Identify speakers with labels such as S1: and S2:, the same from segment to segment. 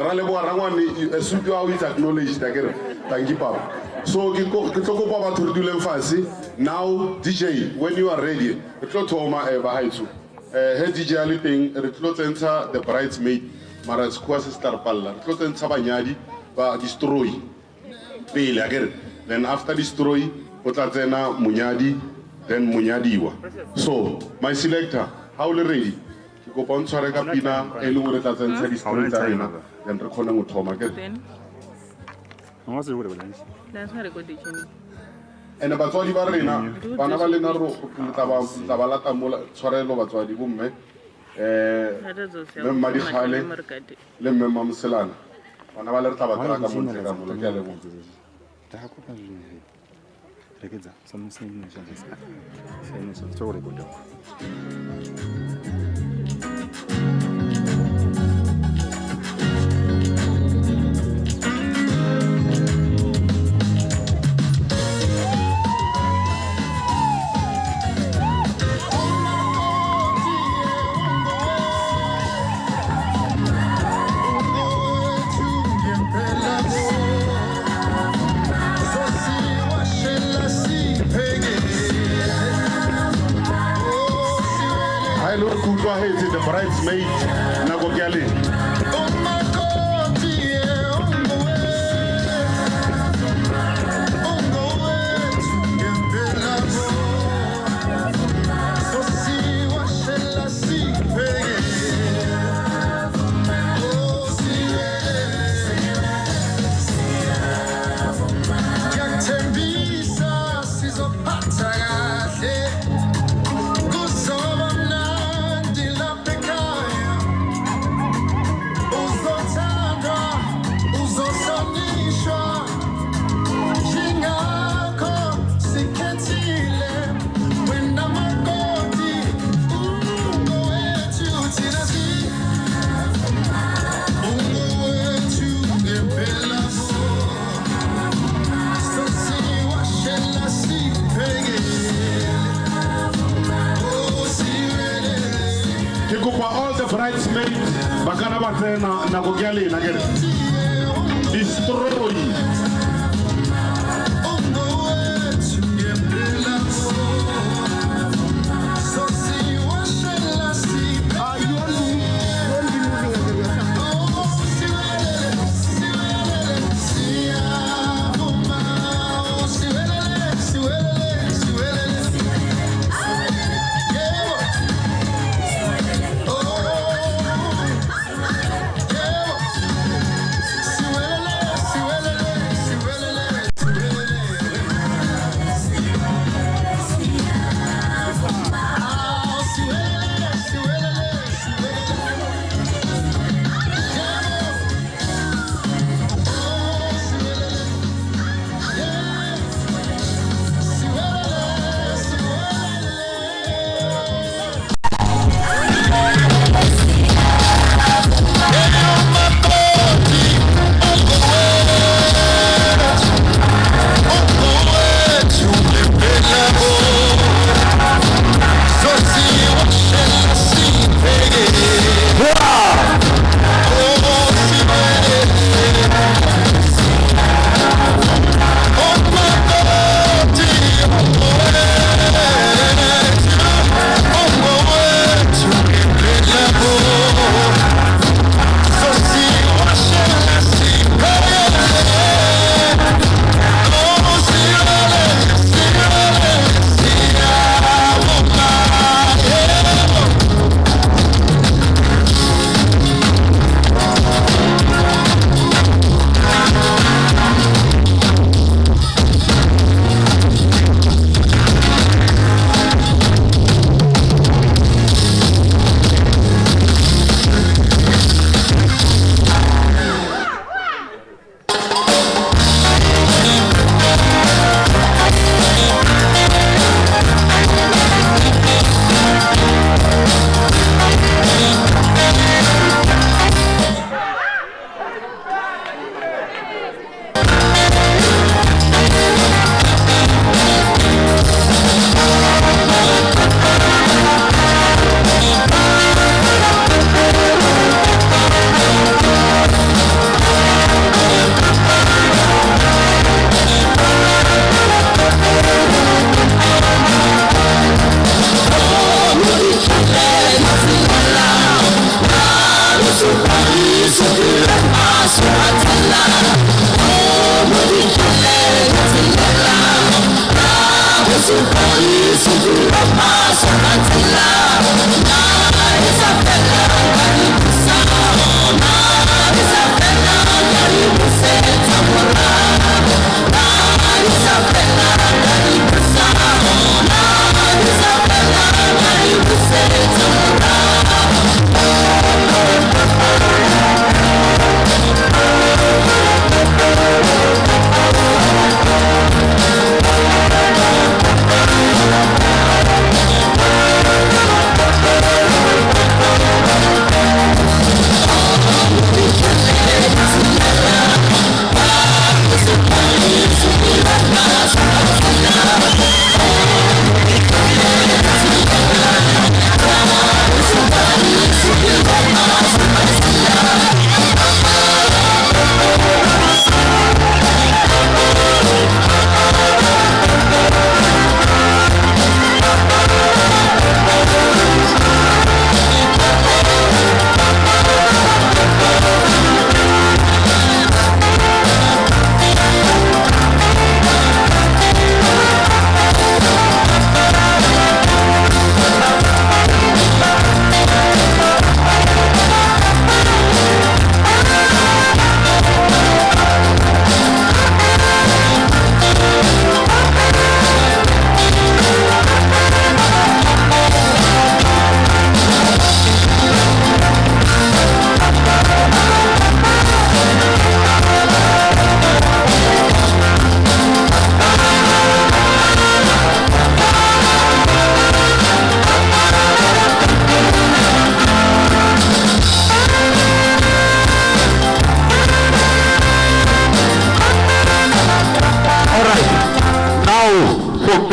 S1: Ra leboga rangwane, suit wa gago it's acknowledged akere. Tanki papa. So ke ke tlo kopa batho re duleng fase. Now DJ when you are ready re tlo thoma eh ba haetsho. Eh he DJ a le teng re tlo tsentsha the bridesmaid mara sekgowa se se tla re palela. Re tlo tsentsha banyadi ba distroi pele akere. Then after distroi go tla tsena monyadi then monyadiwa. So my selector ha o le ready Ke kopa o ntshware ka pina e leng gore tla tsentsha di-story tsa rena then re kgone go thoma ke ene batswadi ba rena bana ba lena ro tla ba tla ba lata mola tshwarelo batswadi bomme um mme mmadikgale le mme mmamoselana bana ba le re tla ba kry-a ka montle ka mola ke a leboga.
S2: Regedza samusainoshaaaaorekoda
S1: Ha e le gore ke utlwagetse the bridesmaid nako ke ya leng. Ke kopa all the bridesmaids ba kana ba tsena nako ke ya lena ke re destroy.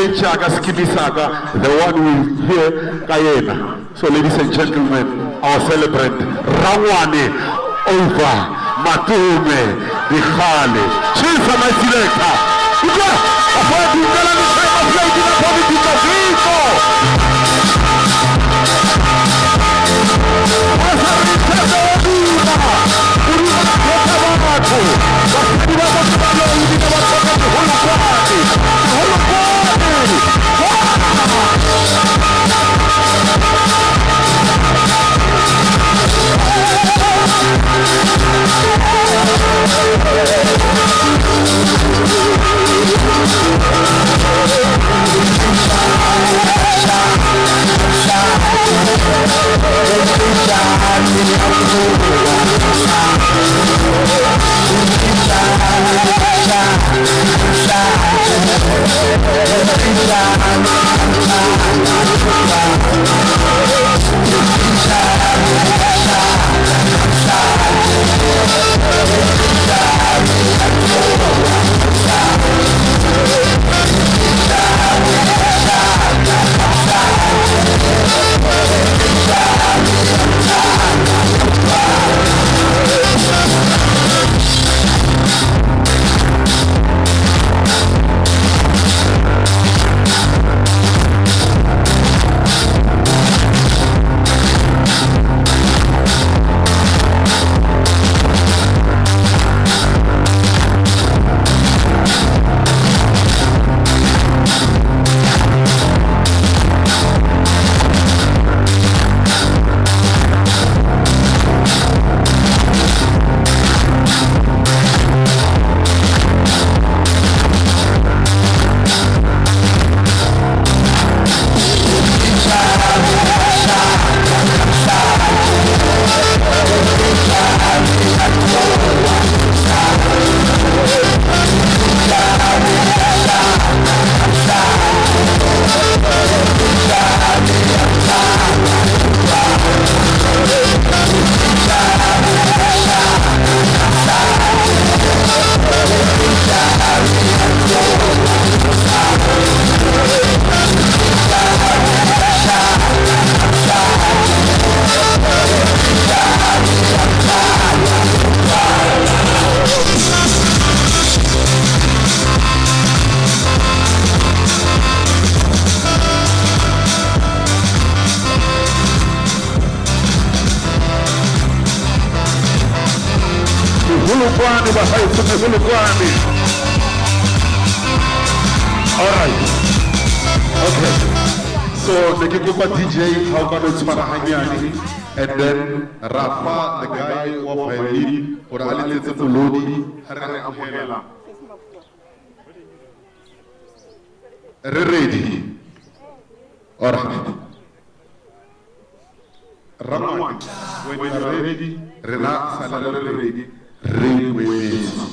S3: theetša ka sekimi sa ka, the one we hear ka yena. So ladies and gentlemen, our celebrant, Rangwane Over Matome Dikgale. Cheers, my selector. Utlwa, afa dumela le time of life na politics of Rico. Meholokwane bagaetsho, meholokwane. All right. Okay.
S1: So ne ke kopa DJ ga o ka no tshwara ganyane and then ra fa the guy wa violin gore a letsetse molodi ga re re amogela. Re ready. All right. Rangwane, when you are ready, rena sala re le ready, re moemetse.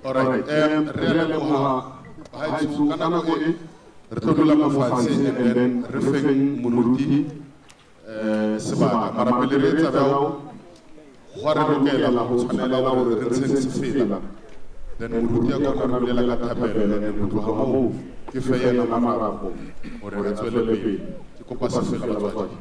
S1: Alright, re a leboga bahaetsho ka nako e re tlo dula mo fatshe and then re feng moruti um sebaka mara pele re etsa bjao gwa re lokela go tshwanela gore re ntsheng sefela then moruti a kgone go bolela ka thapelo and then go tloga moo ke fe yena marapo gore a tswele pele. Ke kopa sefela batswadi.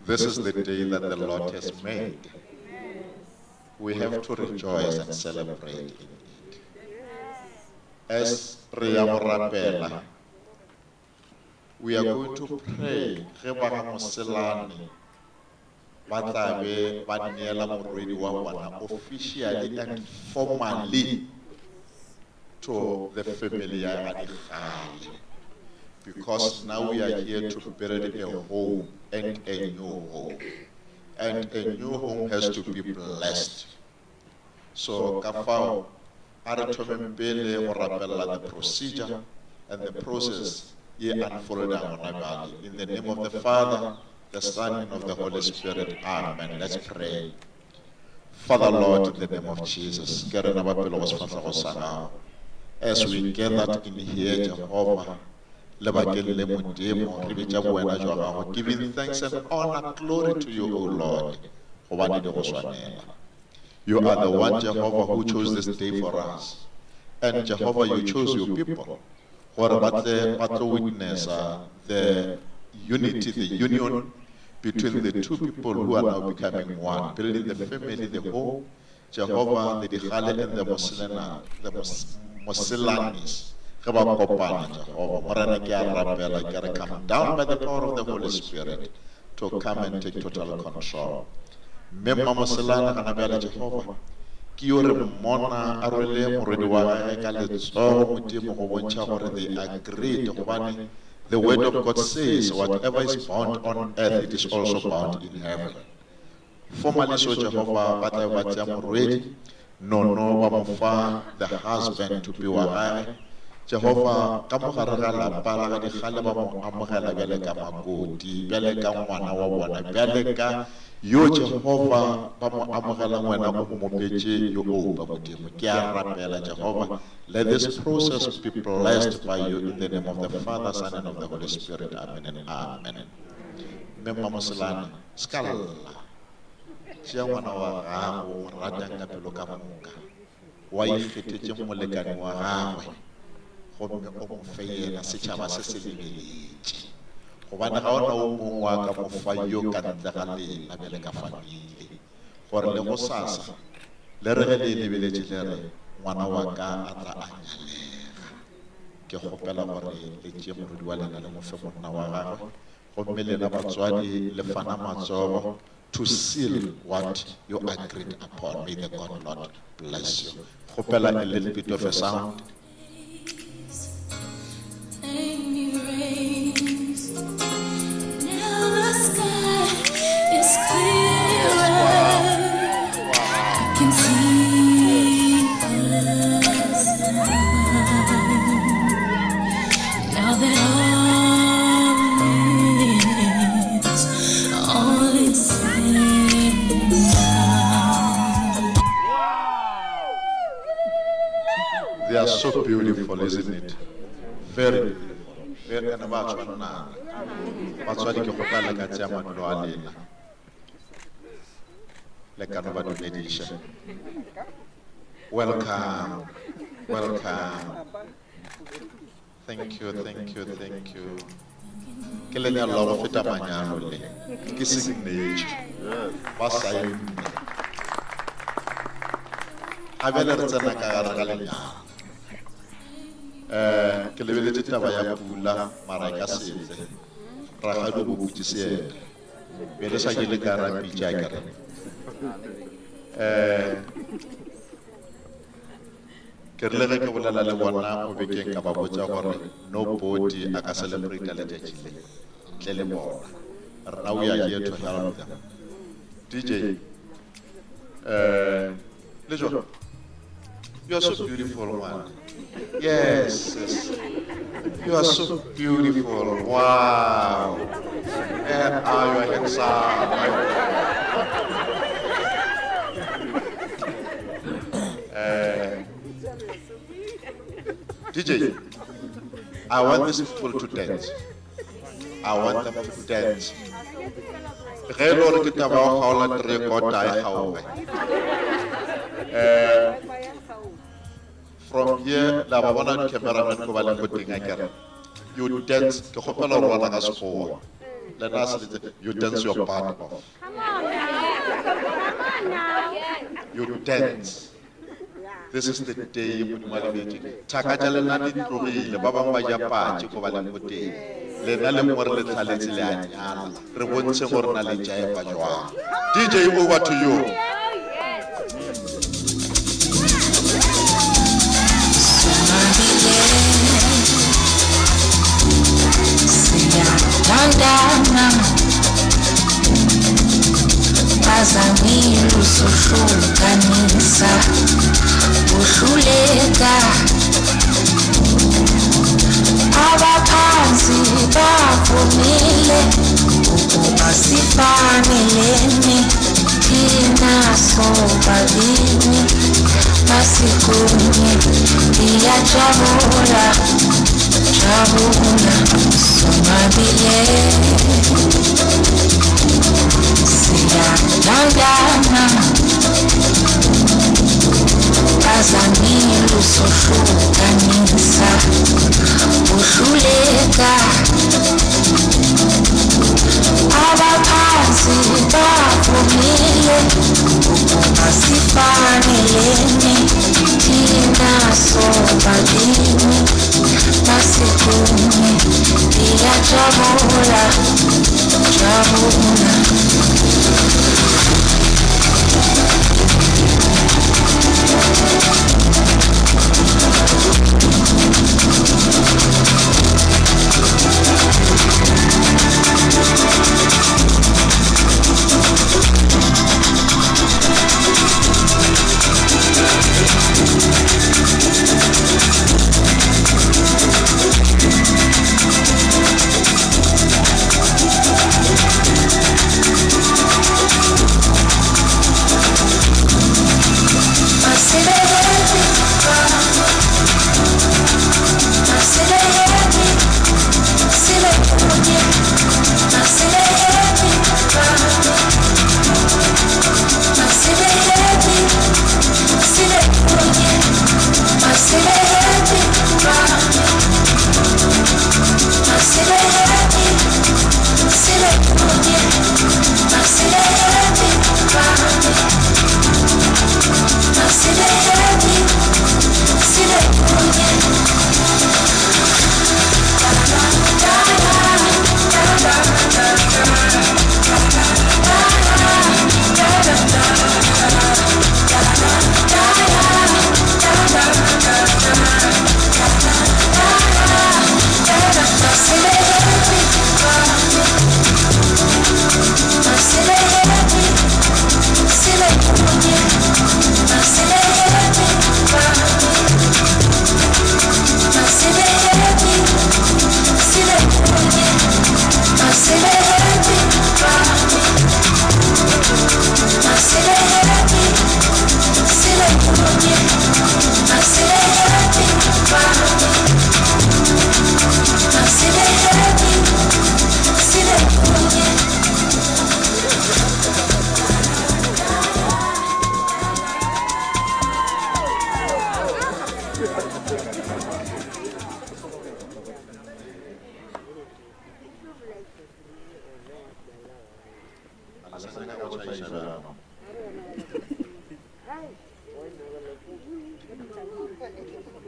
S4: This is the day that the Lord has made. We have to rejoice and celebrate in it. As re ya go rapela, we are going to pray ge ba ga Moselane ba tla be ba neela morwedi wa bona officially and formally to the family ya ga Dikgale. Because now we are here to build a home and a new home. And a new home has to be blessed. So ka fao, a re thomeng pele go rapella the procedure and the process ye unfoldang gona bjale. In the name of the Father, the Son, and of the Holy Spirit. Amen. Let's pray. Father Lord, in the name of Jesus, ke rena ba pele go sefahlego sa gago. As we gathered in here, Jehovah, lebakeng le Modimo, re bitša bowena jwa gago, giving thanks and honor, glory to you, O Lord, gobane di go swanela. You are the one, Jehovah, who chose this day for us. And Jehovah, you chose your people gore ba tle ba tlo witnessa the unity, the union between the two people who are now becoming one, building the family, the home, Jehovah, the Dikgale and the Moselana, the Moselanis. Ge ba kopana, Jehovah, Morena ke a rapela, ke re come down by the power of the Holy Spirit to come and take total control. Mme Mmamoselane gana bjale, Jehovah, ke yo re mmona a rwele morwedi wa gagwe ka letsogo, Modimo, go bontšha gore they agreed, gobane the word of God says whatever is bound on earth, it is also bound in heaven. Formally so, Jehovah, ba tla be ba tšea morwedi, Nono, ba mo fa the husband to be wa gagwe. Jehovah, ka mo gare ga lapa la ga Dikgale ba mo amogela bjale ka makoti, bjale ka ngwana wa bona, bjale ka yo Jehovah ba mo amogelang wena o mmopetše yo oupa, Modimo. Ke a rapela, Jehovah, let this process be blessed by you in the name of the Father, Son, and of the Holy Spirit. Amen and amen. Mme Mmamoselane, se ka lla. Tšea ngwana wa gago o mo ratang ka pelo ka moka, wa ikgethetše molekane wa gagwe, gomme o mo fe yena, setšhaba se se lebeletše. Gobane ga o na o mongwe wa ka mo fa yo ka ntle ga lena bjale ka famili, gore le gosasa le re ge le e lebeletše le re, Ngwana wa ka a tla a nyalega. Ke kgopela gore le tšee morwedi wa lena le mo fe monna wa gagwe, gomme lena batswadi le fana matsogo to seal what you agreed upon. May the God Lord bless you. Kgopela a little bit of a sound. They are so beautiful, isn't it? Very beautiful. Very and ba tshwanana. Batswadi ke kgopela le ka tšea madulo a lena. Le ka no ba dumediša. Welcome. Welcome. Thank you, thank you, thank you. Ke lenyalo la go feta manyalo le. Ke signature. Ba saenne. Ga bjale re tsena ka gare ga lenyalo. Eh, ke lebeletše taba ya pula mara e ka se tle. Rakgadi o bo butše seeta. Be le sa ke le ka ra pitša ke re. Eh, ke rile ge ke bolela le bona mo bekeng ka ba botša gore nobody a ka celebrate letšatši le ntle le bona. Rena we are here to help them. DJ, eh, Lejo, you are so beautiful, ngwana. Yes, yes. You are so beautiful. Wow. And are you handsome? Eh, DJ, I want these people to dance. I want them to dance. Ge e le gore ke taba ya go kgaola trekota e kgaoge. Eh, from here la ba bona cameraman ko ba leng ko teng akere. You dance, ke kgopela gore bona ka Sekgowa. Lena se letse, you dance your part off.
S5: Come on now. Come on now.
S4: You dance. This is the day Modimo a le beetšeng. Thaka tša lena di tlogile, ba bangwe ba ja patše ko ba leng ko teng. Lena le mo re le tlhaletse le a nyala. Re bontšhe gore na le jaefa jwang. DJ over to you.
S5: Oh, yes.
S6: Siyathandana bazamile usohlukanisa uhluleka abaphansi bavumile ukuba sifanelene thina sobabini masikunye iyajabula jabula sonwabile siyathandana bazamile usohlukanisa uhluleka abaphansi bavumile ukuba sifanelene thina sobabini masikunye iyajabula jabula.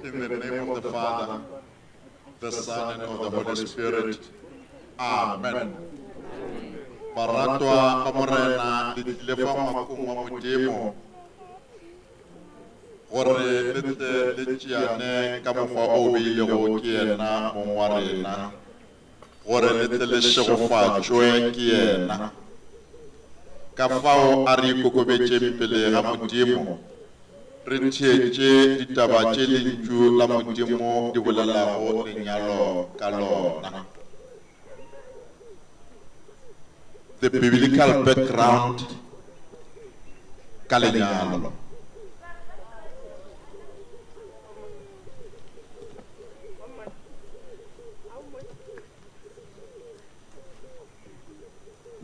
S4: In the name of the Father, the Son, and of the Holy Spirit. Amen. Baratwa ba Morena, le tlile fa ngwakong wa Modimo. Gore le tle le tšeane ka mokgwa o beilego ke yena Mong wa rena, gore le tle le šegofatšwe ke yena. Ka fao a re ikokobetšeng pele ga Modimo, re theetše ditaba tše Lentšu la Modimo di bolelago lenyalo ka lona. The biblical background ka lenyalo.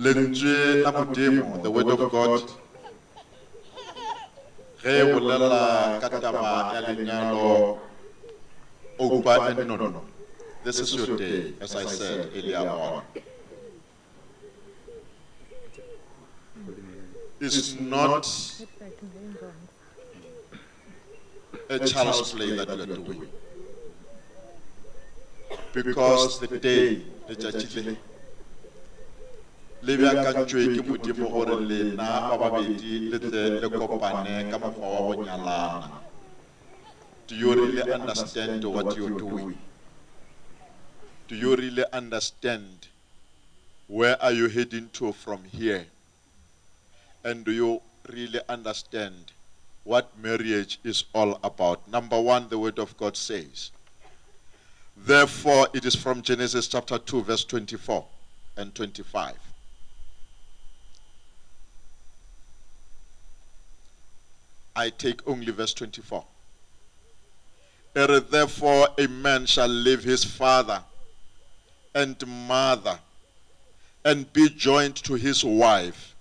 S4: Lentswe la Modimo, the word of God, ge e bolela ka taba ya lenyalo, Oupa and Nono, this is your day, as I said earlier on. It's not a child's play that you are doing. Because the day, letšatši le, le beakantšwe ke Modimo gore lena ba babedi le tle le kopane ka mokgwa wa go nyalana. Do you really understand what you're doing? Do you really understand where are you heading to from here? And do you really understand what marriage is all about? Number one, the word of God says, Therefore, it is from Genesis chapter 2, verse 24 and 25. I take only verse 24. Ere therefore a man shall leave his father and mother and be joined to his wife,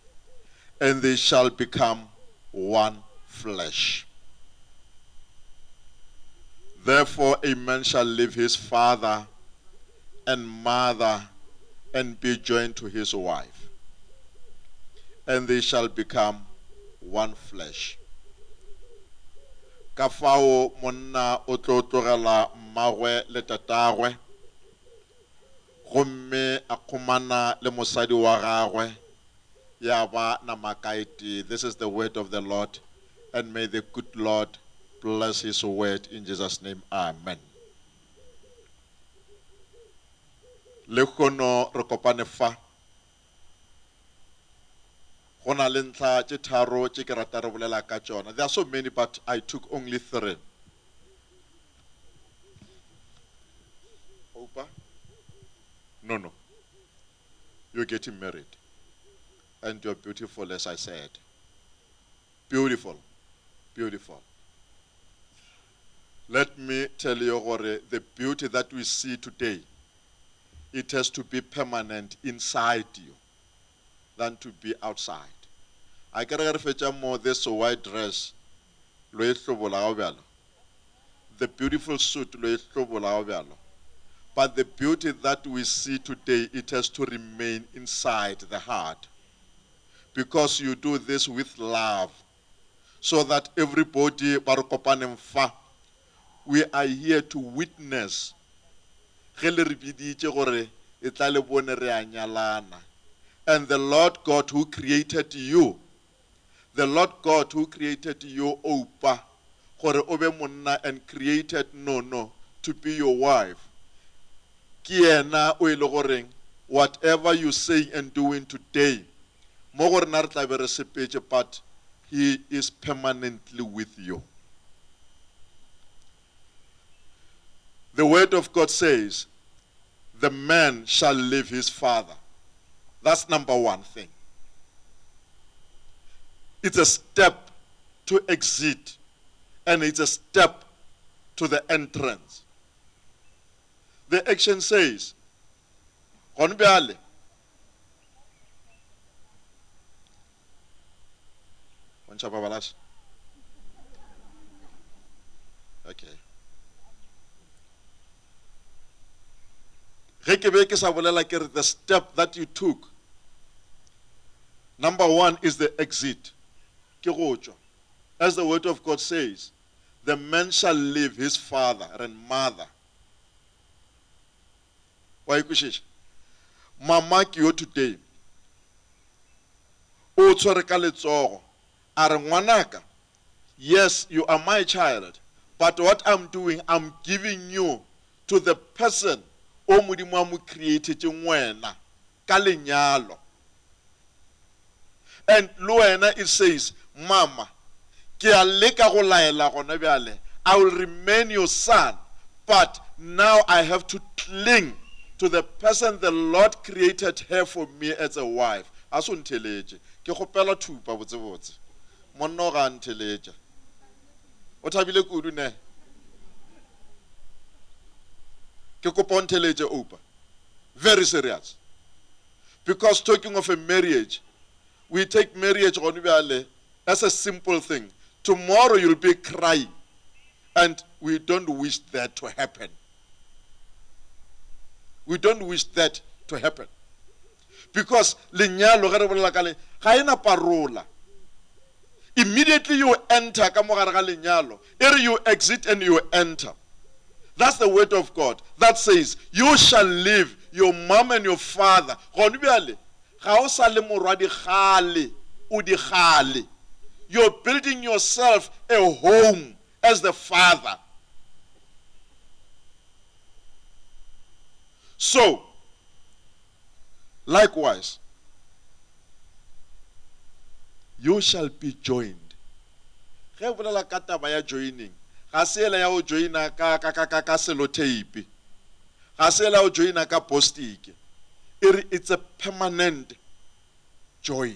S4: and they shall become one flesh. Therefore, a man shall leave his father and mother and be joined to his wife, and they shall become one flesh. Ka fao monna o tlo tlogela mmagwe le tatagwe, gomme a kgomana le mosadi wa gagwe, ya ba nama ka e tee. This is the word of the Lord, and may the good Lord bless his word in Jesus' name. Amen. Lehono re kopane fa. Go na le ntlha tše tharo tše ke rata re bolela ka tšona. There are so many, but I took only three. Opa? No, no. You're getting married. And you're beautiful, as I said. Beautiful. Beautiful. Let me tell you, gore, the beauty that we see today, it has to be permanent inside you than to be outside. A ke re ge re fetša mo this white dress lo e hlobola ga bjalo. The beautiful suit lo e hlobola ga bjalo. But the beauty that we see today, it has to remain inside the heart. Because you do this with love. So that everybody ba re kopaneng fa, we are here to witness ge le re biditše gore e tla le bone re a nyalana. And the Lord God who created you, the Lord God who created you, Oupa, gore o be monna and created Nono to be your wife, ke yena o e le goreng whatever you saying and doing today, mo go rena re tla be re sepetše, but he is permanently with you. The word of God says, the man shall leave his father. That's number one thing. It's a step to exit, and it's a step to the entrance. The action says, gone bjale, Bontšha babalashe. Okay. Ge ke be ke sa bolela ke re the step that you took, number one is the exit, ke go tšwa. As the word of God says, the man shall leave his father and mother. Wa e kwešiša? Mama ke yo today. O tshwere ka letsogo, a re, Ngwanaka, Yes, you are my child, but what I'm doing, I'm giving you to the person o Modimo a mo createtšeng wena ka lenyalo. And le wena it says, Mama, ke a leka go laela gona bjale, I will remain your son, but now I have to cling to the person the Lord created her for me as a wife. A se o ntheletše. Ke kgopela thupa botsebotse. Monna o ga a ntheletša. O thabile kudu ne? Ke kopa o ntheletše Oupa. Very serious. Because talking of a marriage, we take marriage gone bjale as a simple thing. Tomorrow you'll be crying and we don't wish that to happen. We don't wish that to happen. Because lenyalo ge re bolela ka le ga e na parola. Immediately you enter ka mo gare ga lenyalo, e re you exit and you enter. That's the word of God that says you shall leave your mom and your father. Gone bjale ga o sa le morwa dikgale, o dikgale. You're building yourself a home as the father. So, likewise, you shall be joined. Ge o bolela ka taba ya joining, ga se ela ya go joina ka, ka, ka, ka, ka sellotape. Ga se ela ya go joina ka postiki. E re it's a permanent join.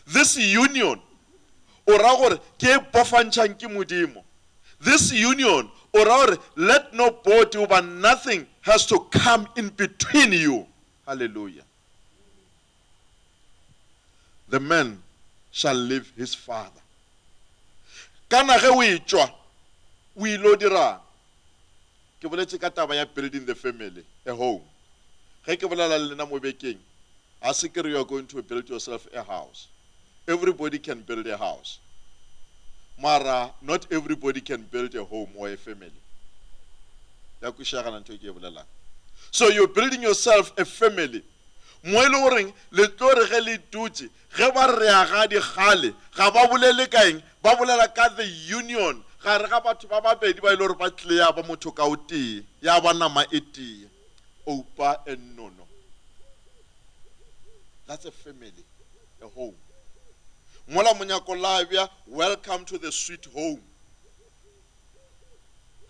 S4: This union, o ra gore ke e bofantšhang ke Modimo. This union, o ra gore let no body goba nothing has to come in between you. Hallelujah. The man shall leave his father. Kana ge o etšwa, o ilo dirang? Ke boletše ka taba ya building the family, a home. Ge ke bolela le lena mo bekeng, ga se ke re you are going to build yourself a house. Everybody can build a house. Mara not everybody can build a home or a family. Ya kwišagala ntho e ke e bolelang. So you're building yourself a family. Mo e le goreng le tlo re ge le dutše, ge ba re re aga dikgale, ga ba bolele ka eng? Ba bolela ka the union gare ga batho ba babedi ba e le gore ba tlile ya ba motho ka o tee, ya ba nama e tee. Oupa and Nono. That's a family, a home. Mola monyako la bja, welcome to the sweet home.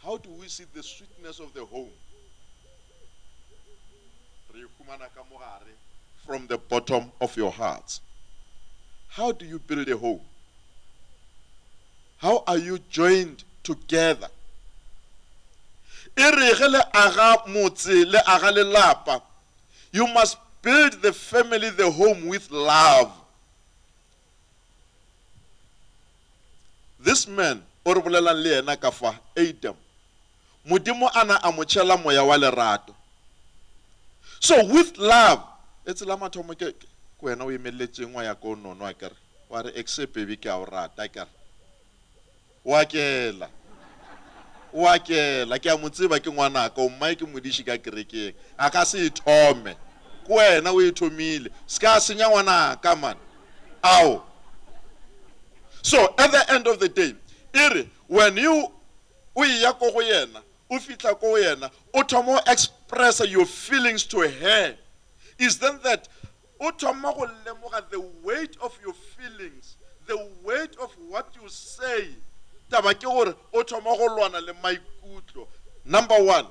S4: How do we see the sweetness of the home? Re e humana ka mo gare, from the bottom of your hearts. How do you build a home? How are you joined together? E re ge le aga motse, le aga lelapa, you must build the family, the home with love. This man o re bolelang le yena ka fa, Adam, Modimo a na a mo tšhela moya wa lerato. So with love, etse la mathomo ke ke wena o emelletšeng wa ya ko nono akere, wa re exe baby ke a o rata akere. Wa kela. Wa kela, ke a mo tseba ke ngwanaka, o mmae ke modiši ka kerekeng. A ka se e thome. Ke wena o e thomile. Se ka senya ngwanaka man. Ao. So at the end of the day, e re when you o eya ko go yena, o fihla ko go yena, o thoma go expressa your feelings to her. Is then that o thoma go lemoga the weight of your feelings, the weight of what you say. Taba ke gore o thoma go lwana le maikutlo. Number one,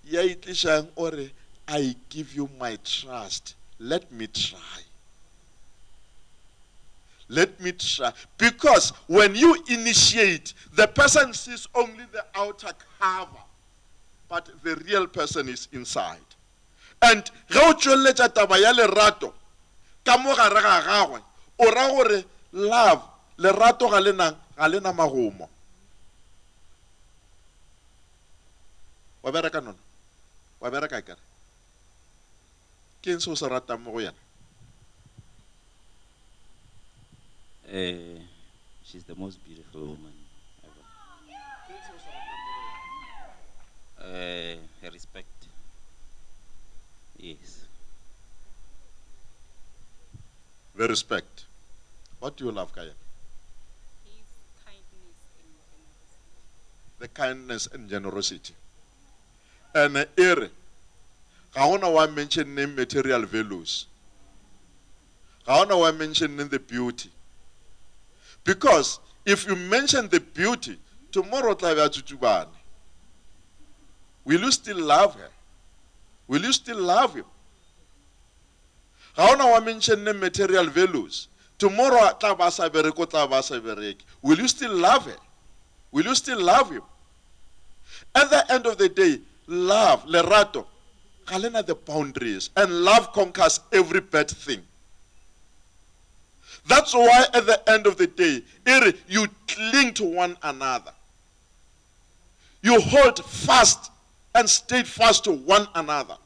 S4: ya itlišang o re, I give you my trust, let me try. Let me try. Because when you initiate, the person sees only the outer cover, but the real person is inside. And ge o tšweletša taba ya lerato ka mo gare ga gagwe, o ra gore love, lerato ga le nang, ga le na magomo. Wa bereka Nono? Wa bereka akere? Ke eng se o se ratang mo go yena?
S7: Eh, she's the most beautiful woman ever. Eh, her respect. Yes.
S4: The respect. What do you love ka yena? The kindness and generosity. And e re ga gona wa mentioneng material values. Ga gona wa mentioneng the beauty. Because if you mention the beauty, tomorrow o tla be a tsutsubane. Will you still love her? Will you still love him? Ga gona wa mentionne material values. Tomorrow a tla ba sa bereke, o tla ba sa bereke. Will you still love her? Will you still love him? At the end of the day, love, lerato, ga le na the boundaries, and love conquers every bad thing. That's why at the end of the day, e re you cling to one another. You hold fast and stay fast to one another.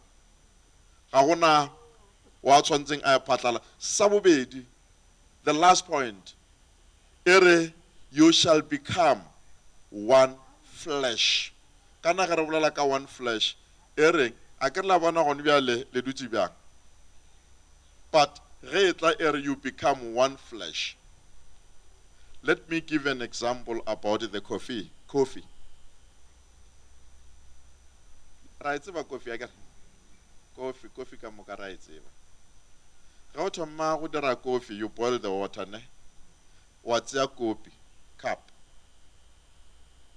S4: Ga gona wa tshwantseng a phatlala. Sa bobedi, the last point, e re you shall become one flesh. Kana ge re bolela ka one flesh, e reng a ke re la bona gone bjale le dutše bjang? But ge e tla e re you become one flesh. Let me give an example about the coffee. Coffee. Ra e tseba kofi akere? Kofi, kofi ka moka ra e tseba. Ge o thoma go dira kofi, you boil the water ne? Wa tsea kopi, cup.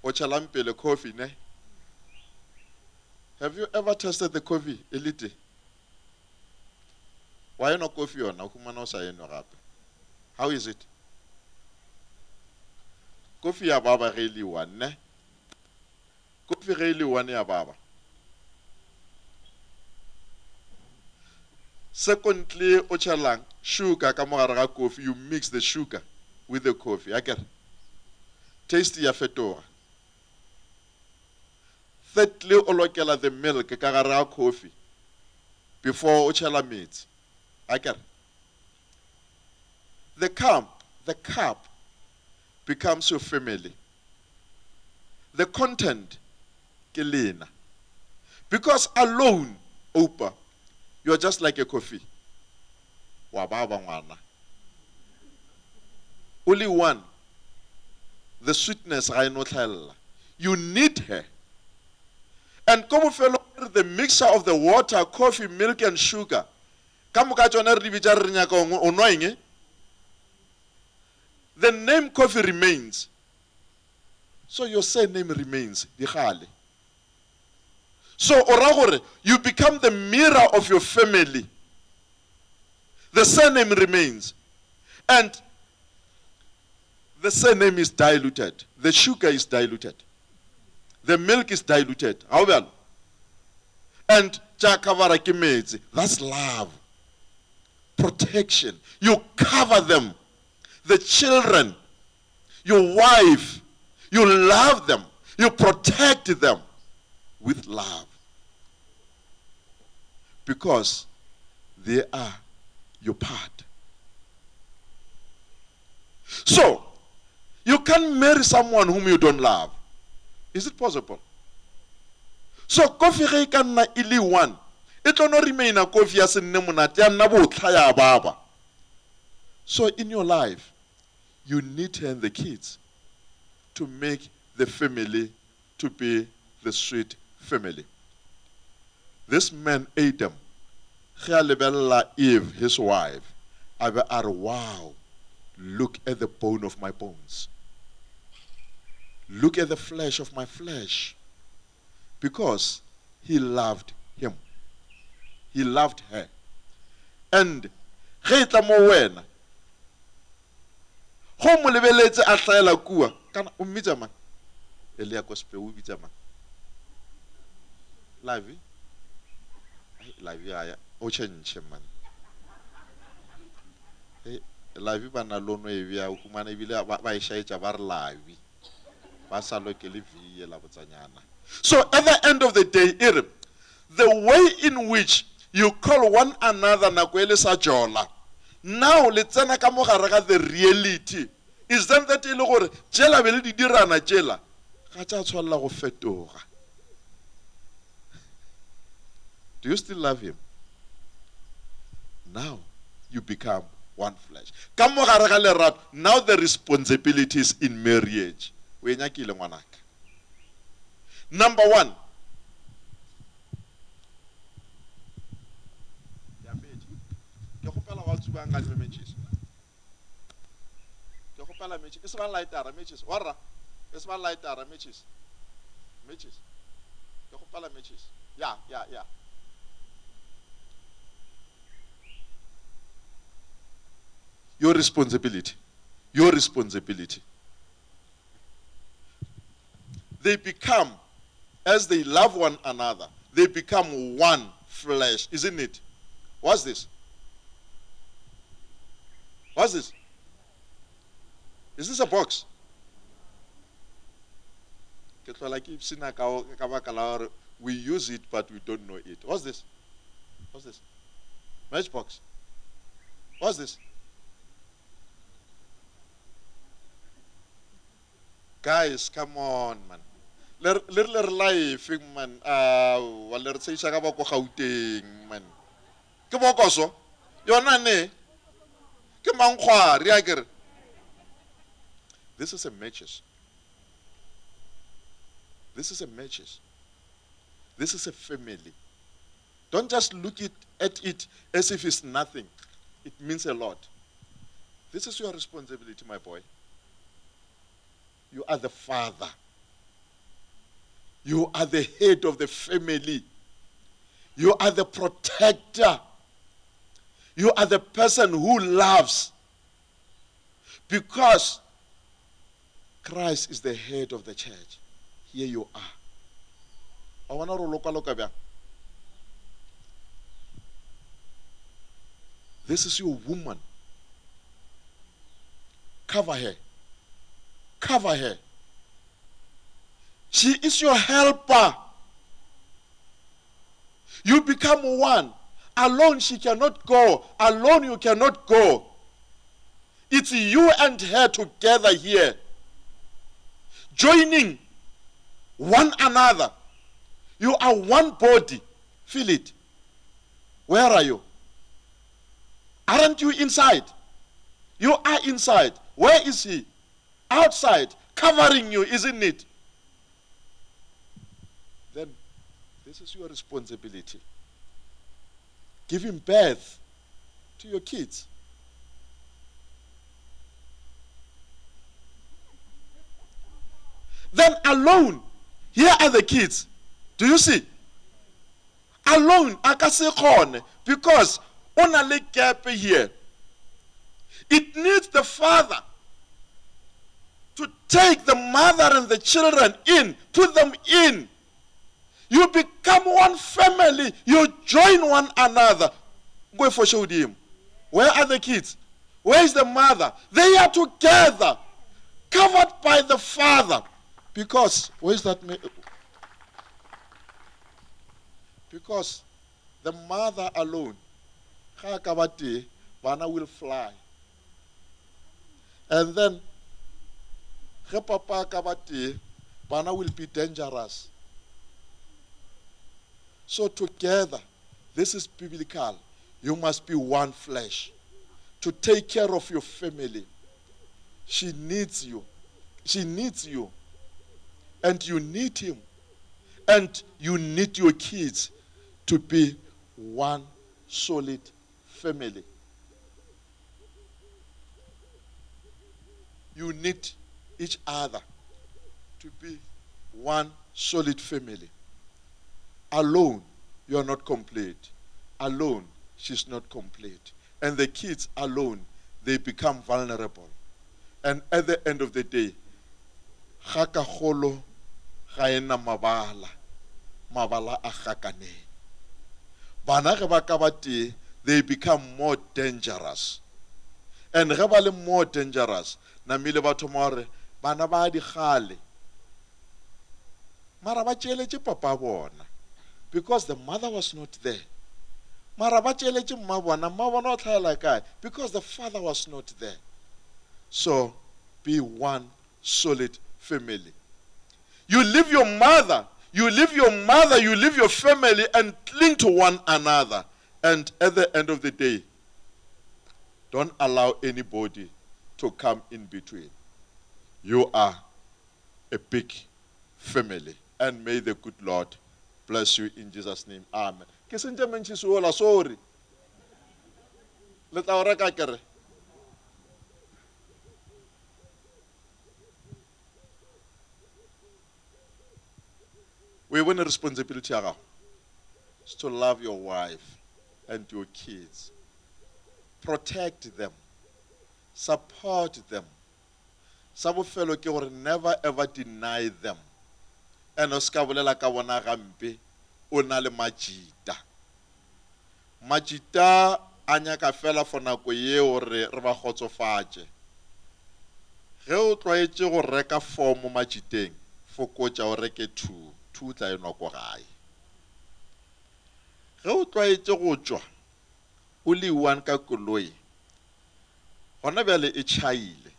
S4: O tšhelang pele coffee ne? Have you ever tasted the coffee e le tee? Wa enwa kofi yona, o humana o sa enwe gape. How is it? Kofi ya baba ge e le one ne? Kofi ge e le one ya baba. Secondly, o tšhelang sugar ka mo gare ga kofi, you mix the sugar with the coffee, akere? Taste ya fetoga. Thirdly, o lokela the milk ka gare ga coffee before o tšhela meetse, akere? The cup, the cup becomes your family. The content ke lena. Because alone, Oupa, you are just like a coffee. Wa baba ngwana. Only one. The sweetness ga e no hlaelela. You need her. And ko bofelong the mixture of the water, coffee, milk and sugar. Ka moka tšona re di bitša re re nyaka o nwa eng? The name coffee remains. So your surname remains, Digale. So o ra gore you become the mirror of your family. The surname remains. And the surname is diluted. The sugar is diluted. The milk is diluted. Ga o bjalo? And tša covera ke meetse. That's love. Protection. You cover them. The children, your wife, you love them. You protect them with love. Because they are your part. So, you can't marry someone whom you don't love. Is it possible? So, kofi ge e ka nna e le one, e tlo no remaina kofi ya se nne monate, ya nna botlha ya baba. So, in your life, you need her and the kids to make the family to be the sweet family. This man Adam, ge a lebelela Eve, his wife, a be a re, wow, look at the bone of my bones. Look at the flesh of my flesh. Because he loved him. He loved her. And ge e tla mo wena, go mo lebeletse a hlaela kua, kana o mmitsa mang? Elia Kospe o bitsa mang? Lavi? Ai, Lavi a ya, o change man. Hey, Lavi ba na lono e bja, o humana ebile ba e šaetša ba re Lavi. Ba sa lokele V la botsanyana. So at the end of the day, e re, the way in which you call one another nako e le sa jola, now le tsena ka mo gare ga the reality. Is then that e le gore tšela be le di dirana tšela, ga tša tshwanela go fetoga. Do you still love him? Now you become one flesh. Ka mo gare ga lerato, now the responsibilities in marriage. O e nyakile ngwanaka. Number 1. Ya pedi. Ke kgopela wa tsubang a dime matches. Ke kgopela matches. E se ba lightera matches. Warra. E se ba lightera matches. Matches. Ke kgopela matches. Ya, ya, ya. Your responsibility. Your responsibility. They become, as they love one another, they become one flesh, isn't it? What's this? What's this? Is this a box? Ke tlola ke ipshina ka ka baka la gore we use it but we don't know it. What's this? What's this? Matchbox. What's this? Guys, come on, man. Le re le re life man. Aowa, le re tsheisa ka ba ko Gauteng, man. Ke bokoso? Yona ne? Ke mankgwari a kere. This is a matches. This is a matches. This is a family. Don't just look it, at it as if it's nothing. It means a lot. This is your responsibility, my boy. You are the father. You are the head of the family. You are the protector. You are the person who loves. Because Christ is the head of the church. Here you are. Wa bona gore o lokaloka bjang? This is your woman. Cover her. Cover her. She is your helper. You become one. Alone she cannot go. Alone you cannot go. It's you and her together here. Joining one another. You are one body. Feel it. Where are you? Aren't you inside? You are inside. Where is he? Outside, covering you, isn't it? Then this is your responsibility. Giving birth to your kids. Then alone, here are the kids. Do you see? Alone, a ka se kgone because o na le gap here. It needs the father to take the mother and the children in, put them in. You become one family. You join one another. Go for show him. Where are the kids? Where is the mother? They are together, covered by the father. Because, where is that? Because the mother alone, ga a ka ba tee, bana will fly. And then, ge papa a ka ba tee, bana will be dangerous. So together, this is biblical. You must be one flesh to take care of your family. She needs you. She needs you. And you need him. And you need your kids to be one solid family. You need each other to be one solid family. Alone, you are not complete. Alone, she's not complete. And the kids alone, they become vulnerable. And at the end of the day, ga ka kgolo ga e na mabala, mabala a gakaneng. Bana ge ba ka ba tee, they become more dangerous. And ge ba le more dangerous, namile ba thoma gore bana ba dikgale. Mara ba tšeeletše papa bona because the mother was not there. Mara ba tšeeletše mma bona, mma bona o tlhaela kae? Because the father was not there. So be one solid family. You leave your mother, you leave your mother, you leave your family and cling to one another. And at the end of the day, don't allow anybody to come in between. You are a big family. And may the good Lord bless you in Jesus name. Amen. Ke sentše mentšhisi ola, sorry. Le tla o reka kere. O e bone responsibility ya gago? Is to love your wife and your kids. Protect them. Support them. Sa bofelo ke gore never ever deny them. And o ska bolela ka bona gampe o na le majita. Majita a nyaka fela for nako yeo re re ba kgotsofatše. Ge o tlwaetše go reka four mo majiteng, fokotša o reke two, two o tla e nwa ko gae. Ge o tlwaetše go tšwa o le one ka koloi, gona bjale e tšhaile,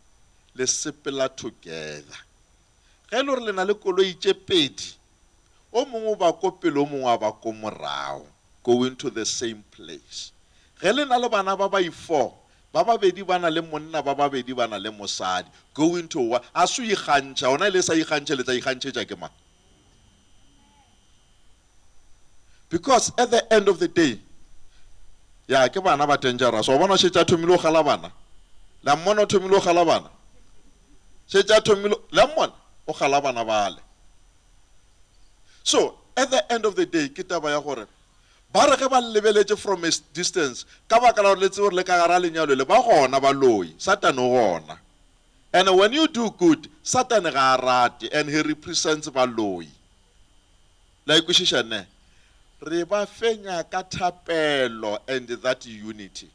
S4: le sepela together. Ge e le gore le na le koloi tše pedi, o mongwe o ba ko pele o mongwe a ba ko morago, going to the same place. Ge le na le bana ba bai four, ba babedi ba na le monna ba babedi ba na le mosadi, going to one, a se o ikgantšha, gona e le sa ikgantšhe le tla ikgantšhetša ke mang? Because at the end of the day, ya ke bana ba dangerous. Wa bona šetše a thomile go gala bana. La mmona o thomile go gala bana. Šetše a thomile, la mmona o gala bana bale. So at the end of the day ke taba ya gore ba re ge ba lebeletše from a distance ka baka la gore le tsebe gore le ka gara lenyalo le ba gona baloi, Satane o gona. And when you do good, Satane ga a rate and he represents baloi. La e kwešiša ne? Re ba fenya ka thapelo and that unity.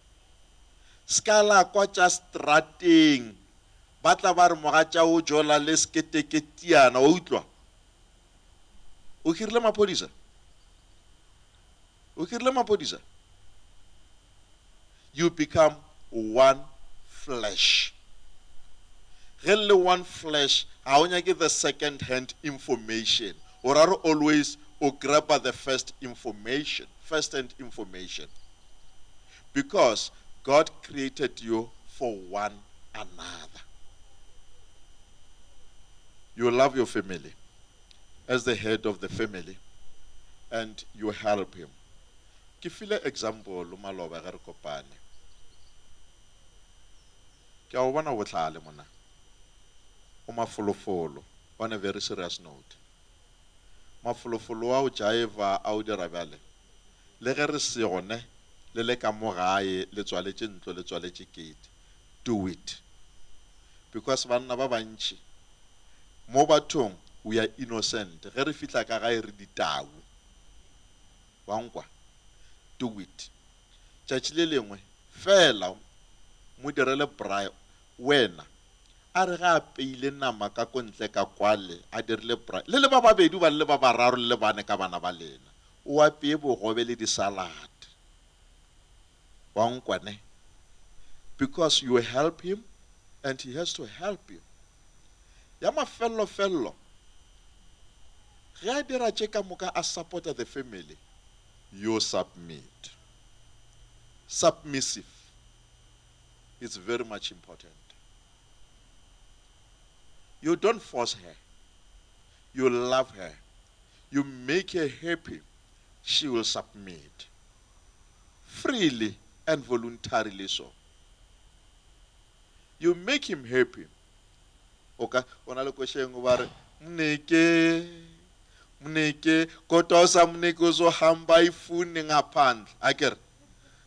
S4: Ska la kwa tša strateng ba tla ba re mogatša o jola le sketeketiana, wa utlwa? O hirile maphodisa? O hirile maphodisa? You become one flesh. Ge le le one flesh, ga o nyake the second hand information. O ra re always o grabba the first information, first hand information. Because God created you for one another. You love your family as the head of the family and you help him. Ke file example maloba ge re kopane. Ke a o bona o bohlale monna. O mafolofolo on a very serious note. Mafolofolo a o jaeva a o dira bjale. Le ge re sego ne, le le ka mo gae le tswaletše ntlo le tswaletše gate. Do it. Because banna ba bantši mo bathong we are innocent ge re fihla ka gae re ditau. Wa nkwa? Do it. Tšatši le lengwe, feela mo direle braai. Wena, a re ge a apeile nama ka ko ntle ka kwale, a dirile braai, le le ba babedi goba le le ba bararo le le bane ka bana ba lena, o apee bogobe le di-salad. Wa nkwa ne? Because you help him and he has to help you. Ya mafello-fello, ge a dira tše ka moka a supporta the family, you submit. Submissive it's very much important. You don't force her. You love her. You make her happy. She will submit. Freely and voluntarily so. You make him happy. O ka o na le koša e nngwe ba re mneke mneke kodwa usamnike uzohamba ifune ngaphandle akere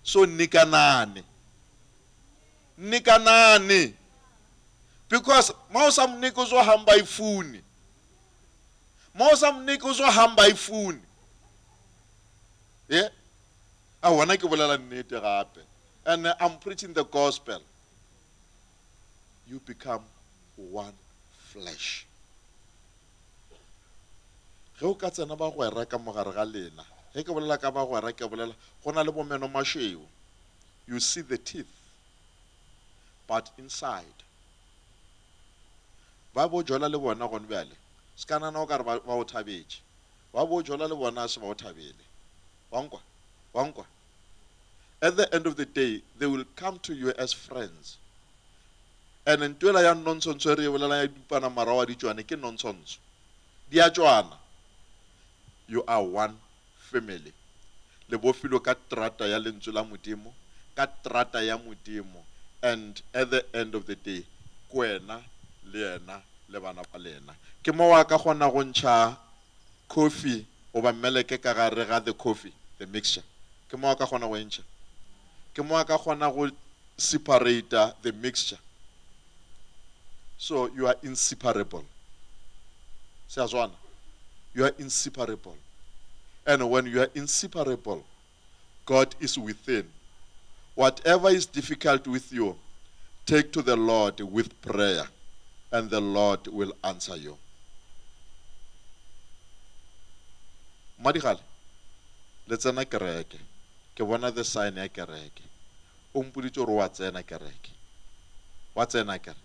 S4: so nikanani nikanani because ma usamnike uzohamba ifuni ma usamnike uzohamba ifuni ye a wona ke bolela nnete gape and I'm preaching the gospel you become one flesh. Ge o ka tsena bagwera ka mogare ga lena, ge ke bolela ka bagwera ke bolela go na le bomeno mašweu. You see the teeth, but inside. Ba bo jola le bona gone bjale, se ka nana o ka re ba o thabetše. Ba bo jola le bona se ba o thabele. Wa nkwa? Wa nkwa? At the end of the day, they will come to you as friends. And ntwela ya nonsense e re e bolelang ya dupana marago a di tšwane ke nonsense. Di a tšwana. You are one family. Le bofilwe ka terata ya Lentswe la Modimo, ka terata ya Modimo, and at the end of the day, ke wena le yena le bana ba lena. Ke mo wa ka kgona go ntšha coffee goba mmeleke ka gare ga the coffee, the mixture. Ke mo a ka kgona go e ntšha. Ke mo a ka kgona go separata the mixture. So you are inseparable. Se a swana? You are inseparable. And when you are inseparable, God is within. Whatever is difficult with you, take to the Lord with prayer, and the Lord will answer you. Mmadigale, le tsena kereke. Ke bona the sign ya kereke. O mpoditše gore wa tsena kereke. Wa tsena akere?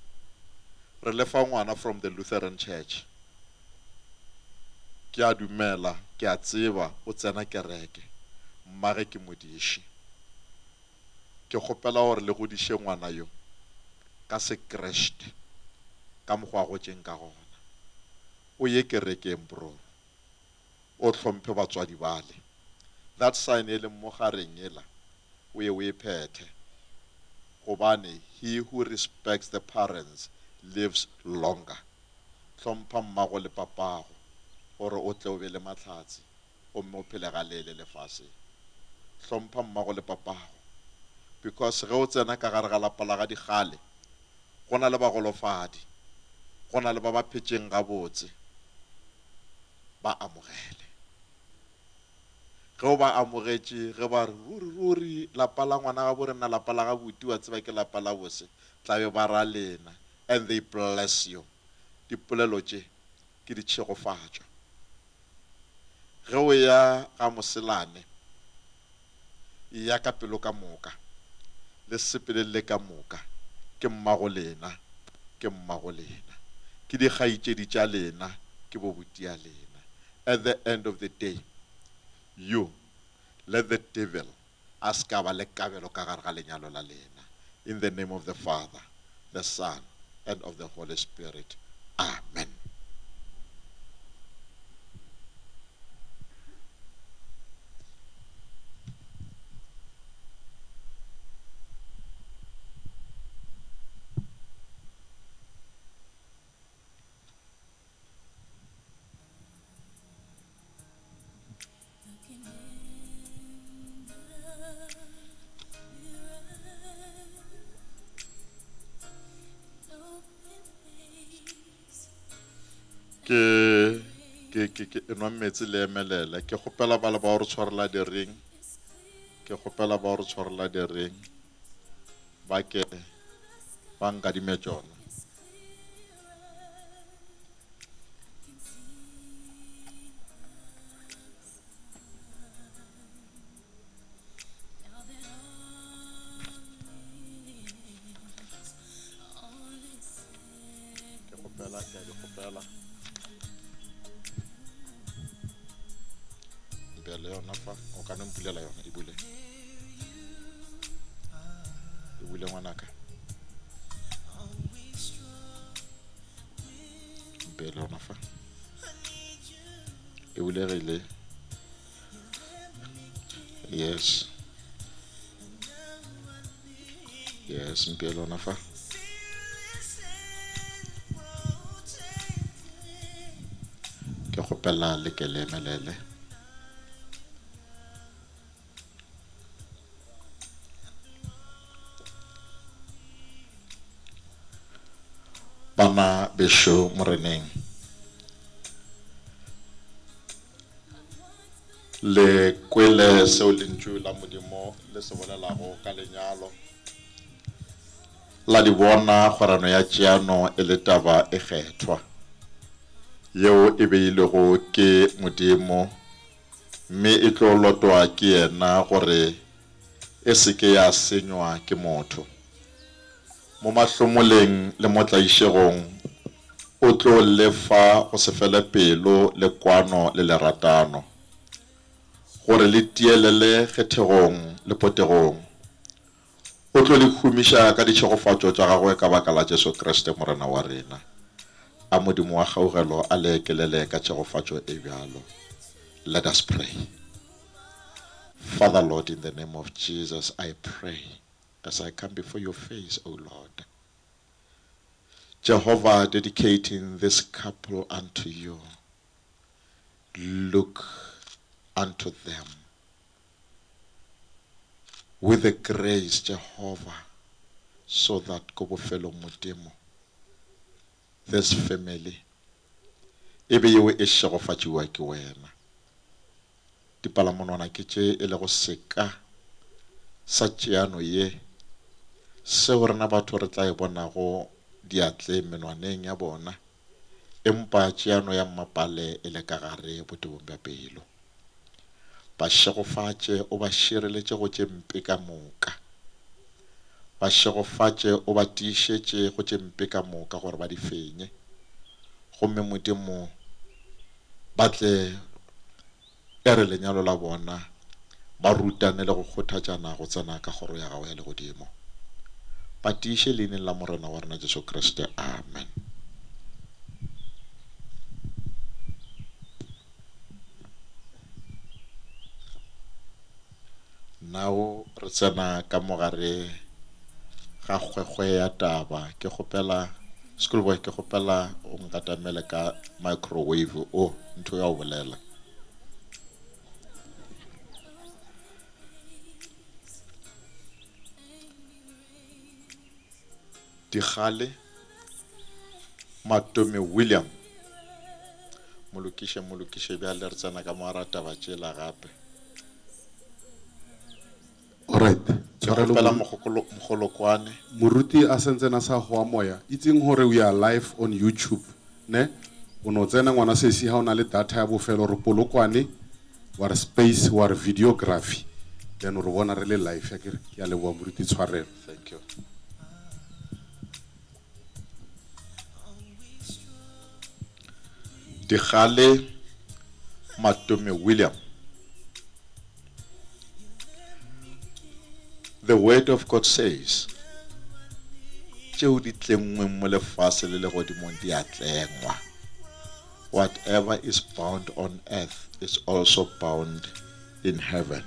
S4: Re le fa ngwana from the Lutheran Church. Ke a dumela, ke a tseba o tsena kereke. Mmage ke modiši. Ke kgopela gore le godiše ngwana yo ka Sekreste, ka mokgwa a gotšeng ka gona. O ye kerekeng, broro. O hlomphe batswadi bale. That sign e leng mo gareng yela, o ye o e phethe. Gobane he who respects the parents lives longer. Hlompha mmago le papago, gore o tle o be le mahlatse gomme o phele galeele lefaseng. Hlompha mmago le papago, because ge o tsena ka gare ga lapa la ga Dikgale, go na le bagolofadi, go na le ba ba phetšeng gabotse, ba amogele. Ge o ba amogetše, ge ba re, Ruri, ruri, lapa la ngwana gabo rena, lapa la ga buti, wa tseba ke lapa la bose, tla be ba ra lena, and they bless you. Dipolelo tše ke ditšhegofatšo. Ge o eya ga moselane, eya ka pelo ka moka, le sepele le ka moka, ke mmago lena, ke mmago lena, ke dikgaitšedi tša lena, ke bobutia lena. At the end of the day, you let the devil a se ka ba le kabelo ka gare ga lenyalo la lena. In the name of the Father, the Son, and of the Holy Spirit. Amen. Ke ke ke ke enwa meetse le emelele. Ke kgopela ba le ba o re tshwarela di-ring. Ke kgopela ba o re tshwarela di-ring. Ba ke ba nkadime tšona. Ke kgopela, ke a di kgopela. Bjale yona fa, o ka no mpulela yona, e bule. E bule ngwanaka. Bjale yona fa. E bulegile. Yes. Yes, mpeele yona fa. Ke kgopela le ke le emelele. Bana bešo Moreneng, le kwele seo Lentšu la Modimo le se bolelago ka lenyalo. La di bona kgwerano ya tšeano e le taba e kgethwa, yeo e beilwego ke Modimo mme e tlo lotwa ke yena gore e se ke ya senywa ke motho. Mo mahlomoleng le mo tlaišegong o tlo le fa go se fele pelo le kwano le leratano, gore le tielele kgethegong le potegong. O tlo le humiša ka ditšhegofatšo tša gagwe ka baka la Jesu Kriste Morena wa rena. A Modimo wa kgaugelo a le ekelele ka tšhegofatšo e bjalo. Let us pray. Father Lord, in the name of Jesus, I pray as I come before your face, O Lord. Jehovah, dedicating this couple unto you, look unto them with the grace, Jehovah, so that ko bofelong Modimo, this family e be yeo e šegofatšiwa ke wena. Dipalamonwana ke tše e lego seka sa tšeano ye, seo rena batho re tla e bonago diatleng menwaneng ya bona, empa tšeano ya mmapale e le ka gare botebong bja pelo. Ba šegofatše o ba šireletše go tše mpe ka moka. Ba šegofatše o ba tiišetše go tše mpe ka moka gore ba di fenye. Gomme Modimo, ba tle e re lenyalo la bona ba rutane le go kgothatšana go tsena ka kgoro ya gago ya legodimo. Ba tiiše leineng la Morena wa rena Jesu Kriste. Amen. Now re tsena ka mo gare ga kgwekgwe ya taba. Ke kgopela schoolboy, ke kgopela o nkatamele ka microwave o ntho ya go bolela. Dikgale Matome William Molokiše Molokiše bjale re tsena ka mo gara taba tšela gape.
S1: Alright.
S4: Ke
S1: Tshwarelo
S4: kgopela
S1: moruti.
S4: Mogolokwane.
S1: Moruti a sentsene a sa goa moya, itseng gore we are live on YouTube, ne? O no tsena ngwana sesi ha o na le data ya bofelo re Polokwane wa re space wa re videography then o re bona re le live akere. Ke a leboha moruti tshwarelo.
S4: Thank you. Dikgale Matome William. The word of God says, tšeo di tlengweng mo lefase le legodimong di a tlengwa. Whatever is bound on earth is also bound in heaven.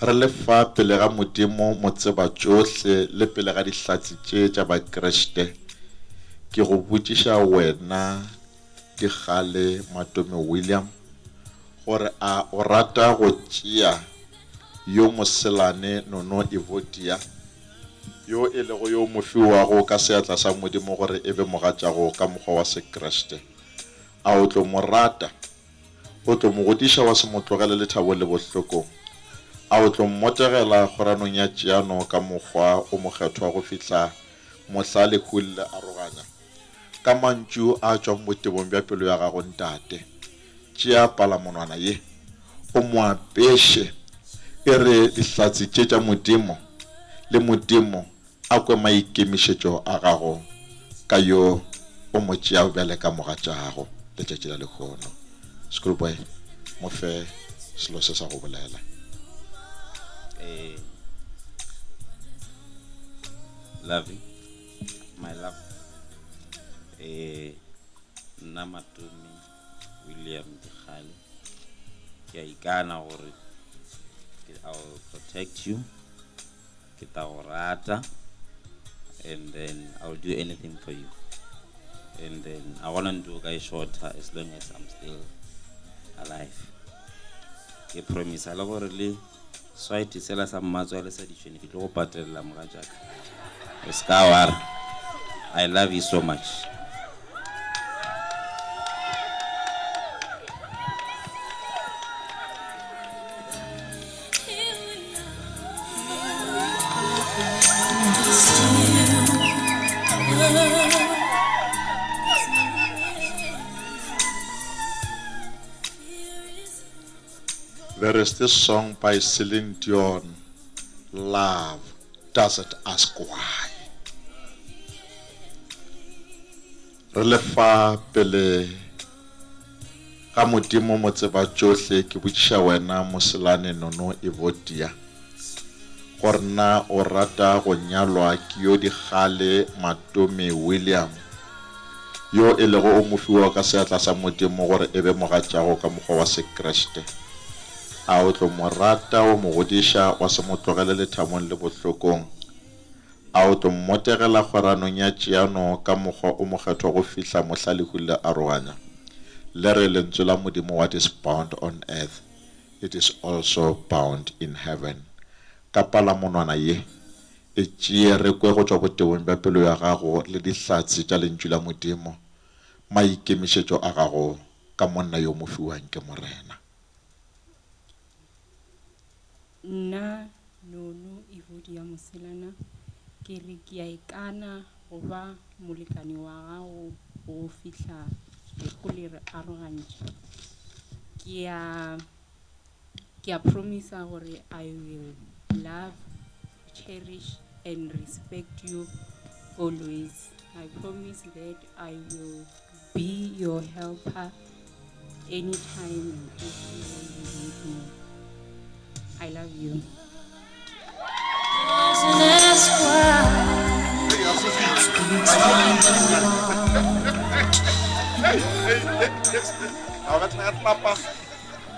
S4: Re le fa pele ga Modimo Motsebatšohle le pele ga dihlatse tše tša Bakriste, ke go botšiša wena Dikgale Matome William gore a o rata go tšea yo moselane Nono Evodia, yo e lego yo mofiwago ka seatla sa Modimo gore e be mogatšago ka mokgwa wa Sekriste? A o tlo mo rata? O tlo mo godiša wa se mo tlogele lethabong le bohlokong? A o tlo mmotegela kgoranong ya tšeano ka mokgwa o mokgethwa go fihla mohla lehu le le aroganya? Ka mantšu a tšwang botebong bja pelo ya gago, Ntate, tšea palamonwana ye, o mo apeše, e re dihlatse tše tša Modimo le Modimo a kwe maikemišetšo a gago ka yo o mo tšeago bjale ka mogatšago letšatši la lehono. Schoolboy, mo fe selo se sa go bolela.
S7: Eh, Lovey, my love. Eh, nna Matome William Dikgale, ke a ikana gore I will protect you. Ke tla go rata and then I will do anything for you. And then I gona ntho o ka e shorta as long as I'm still alive. Ke promise le gore le swaete sela sa mmatswale sa ditšhwene ke tlo go patelela mogatšaka. O se ka wa re I love you so much.
S4: There is this song by Celine Dion, Love Doesn't Ask Why. Re le fa pele ga Modimo Motsebatšohle, ke botšiša wena Moselane Nono Evotia, gore na o rata go nyalwa ke yo Dikgale Matome William, Yo e lego o mofiwa ka seatla sa Modimo gore e be mogatšago ka mokgwa wa Sekriste. A o tlo mo rata, wa mo godiša, wa se mo tlogele lethabong le bohlokong? A o tlo mmotegela kgweranong ya tšeano ka mokgwa o mokgethwa go fihla mohla lehu le aroganya? Le re, Lentswe la Modimo, what is bound on earth, it is also bound in heaven. Ka palamonwana ye, e tšee re kwe go tšwa botebong bja pelo ya gago le dihlatse tša Lentšu la Modimo, maikemišetšo a gago ka monna yo mofiwang ke Morena.
S8: Nna, Nono Evodia Moselana, ke re ke a ikana go ba molekane wa gago go fihla lehu le re arogantšha. Ke a ke a promisa gore I will love, cherish and respect you always. I promise that I will be your helper anytime and everywhere you need me. I love you.
S6: Doesn't ask why. Speaks from the heart.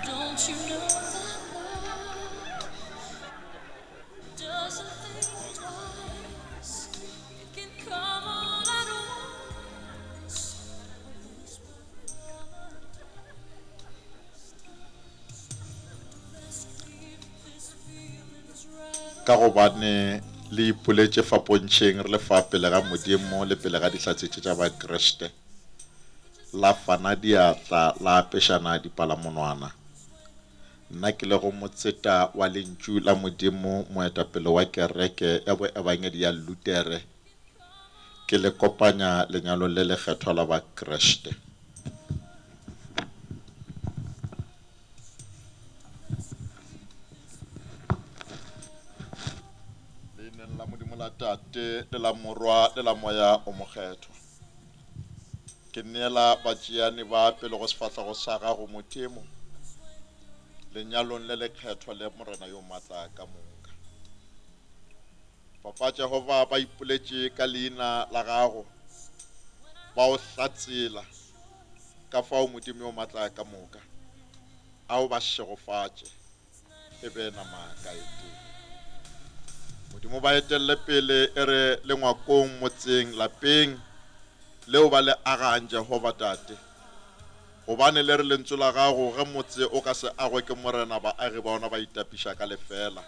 S6: Don't you know that love doesn't think twice? It can come all at once. Let's keep this feelings right.
S4: Ka gobane le ipoletše fa pontšheng re le fa pele ga Modimo le pele ga dihlatse tše tša Bakriste, la fana diatla la apešana dipalamonwana. Nna ke lego motseta wa Lentšu la Modimo, moetapele wa kereke ya boebangedi ya Lutere, ke le kopanya lenyalong le lekgethwa la Bakriste. Leineng la Modimo la Tate, le la Morwa, le la Moya o Mokgethwa. Ke neela batšeane ba pele go sefahlego sa gago, Modimo, lenyalong le lekgethwa le Morena yo maatla ka moka. Papa Jehova, ba ipoletše ka leina la gago, ba o hlatsela ka fao Modimo yo maatla ka moka a o ba šegofatše, e be nama ka e tee. Modimo ba etelle pele e re le ngwakong, motseng, lapeng leo ba le agang, Jehova Tate. Gobane le re lentswe la gago, ge motse o ka se agwe ke Morena, baagi ba ona ba itapiša ka lefela.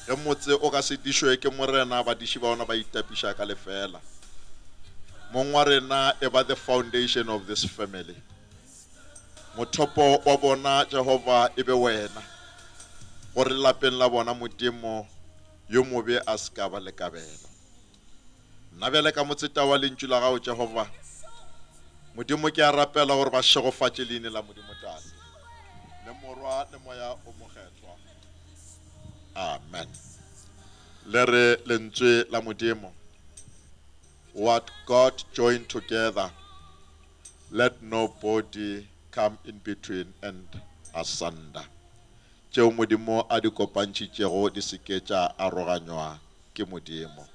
S4: Ge motse o ka se dišwe ke Morena, badiši ba ona ba itapiša ka lefela. Mong wa rena e ba the foundation of this family. Mothopo wa bona, Jehova, e be wena, gore lapeng la bona Modimo yo mobe a se ka ba le kabelo. Nna bjale ka motseta wa lentšu la gago, Jehova Modimo, ke a rapela gore ba šegofatše leine la Modimo Tate, le Morwa, le Moya o Mokgethwa. Amen. Le re lentswe la Modimo, what God joined together, let nobody come in between and asunder. Tšeo Modimo a di kopantšhitšego di se ke tša aroganywa ke Modimo.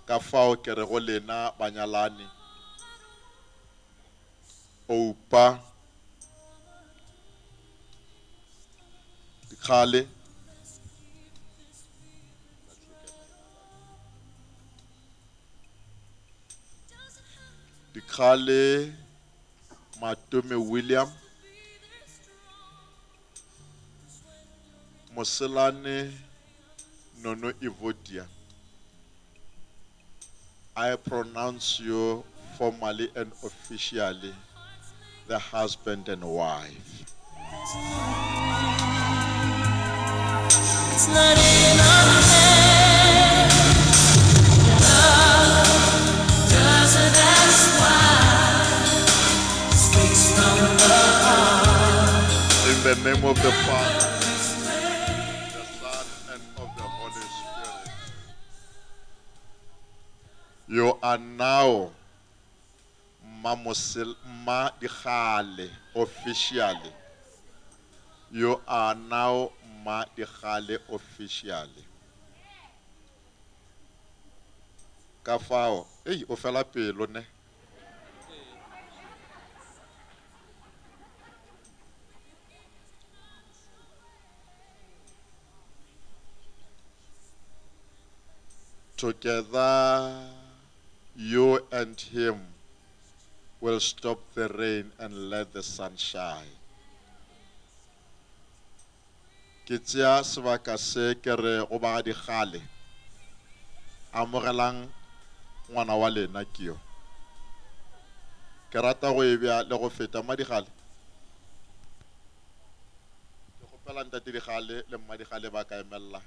S4: Ka fao ke re go lena banyalani, Oupa Dikgale, Dikgale Matome William, Moselane Nono Evodia. I pronounce you formally and officially the husband and wife.
S6: It's not in our hands. Love doesn't ask why. Speaks from the heart.
S4: In the name of the Father, the Son, and of the Holy Spirit. You are now Mma Mma Dikgale officially. You are now Mma Dikgale officially. Ka fao, ei, o fela pelo ne. Together you and him will stop the rain and let the sun shine. Ke tšea sebaka se ke re go ba ga Dikgale, amogelang ngwana wa lena ke yo. Ke rata go e bea le go feta Mmadikgale. Ke kgopela Ntate Dikgale le Mmadikgale ba ka emella.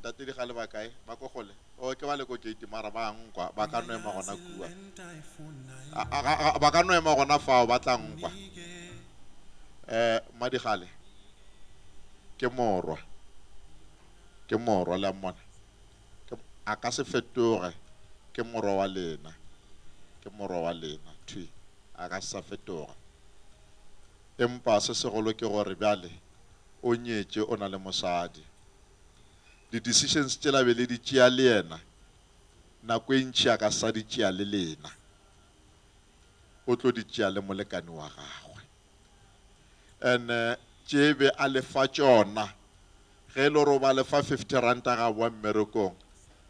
S4: Ntate Dikgale ba kae? Ba ko kgole? Oh, ke ba le ko gate mara ba nkwa, ba ka no ema gona kua. A, a, a, ba ka no ema gona fao, ba tla nkwa. Eh, Mmadikgale, ke morwa. Ke morwa, le a mmona. Ke, a ka se fetoge, ke morwa wa lena. Ke morwa wa lena, thwi. A ka se sa fetoga. Empa se segolo ke gore bjale o nyetše, o na le mosadi. Di decisions tšela be le di tšea le yena, nako e ntši a ka sa di tšea le lena. O tlo di tšea le molekani wa gagwe. And tše be a le fa tšona, ge e le gore o ba le fa fifty ranta ga boa mmerekong,